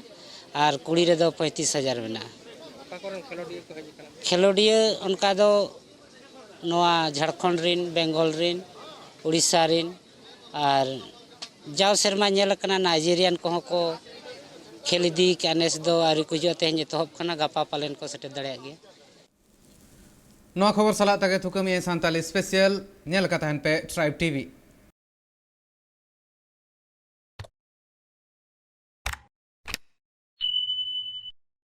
ᱟᱨ ᱠᱩᱲᱤ ᱨᱮᱫᱚ ᱯᱚᱸᱭᱛᱨᱤᱥ ᱦᱟᱡᱟᱨ ᱢᱮᱱᱟᱜᱼᱟ᱾ ᱠᱷᱮᱞᱳᱰᱤᱭᱟᱹ ᱚᱱᱠᱟ ᱫᱚ ᱱᱚᱣᱟ ᱡᱷᱟᱲᱠᱷᱚᱸᱰ ᱨᱤᱱ, ᱵᱮᱝᱜᱚᱞ ᱨᱤᱱ, ᱩᱲᱤᱥᱥᱟ ᱨᱤᱱ, ᱟᱨ ᱡᱟᱣ ᱥᱮᱨᱢᱟ ᱧᱮᱞ ᱟᱠᱟᱱᱟ ᱱᱟᱭᱡᱮᱨᱤᱭᱟᱱ ᱠᱚᱦᱚᱸ ᱠᱚ ᱠᱷᱮᱞ ᱤᱫᱤ ᱠᱟᱜᱼᱟ᱾ ᱱᱮᱥ ᱫᱚ ᱟᱹᱣᱨᱤ ᱠᱚ ᱦᱤᱡᱩᱜᱼᱟ, ᱛᱮᱦᱮᱧ ᱮᱛᱚᱦᱚᱵ ᱠᱟᱱᱟ, ᱜᱟᱯᱟ ᱯᱟᱞᱮᱱ ᱠᱚ ᱥᱮᱴᱮᱨ ᱫᱟᱲᱮᱭᱟᱜ ᱜᱮᱭᱟ᱾ ᱱᱚᱣᱟ ᱠᱷᱚᱵᱚᱨ ᱥᱟᱞᱟᱜ ᱛᱮᱜᱮ ᱛᱷᱩᱠᱟᱹᱢᱤᱭᱟᱹ ᱥᱟᱱᱛᱟᱞᱤ ᱥᱯᱮᱥᱟᱞ ᱧᱮᱞ ᱠᱟᱛᱮ ᱛᱟᱦᱮᱱ ᱯᱮ ᱴᱨᱟᱭᱤᱵᱽ ᱴᱤᱵᱷᱤ᱾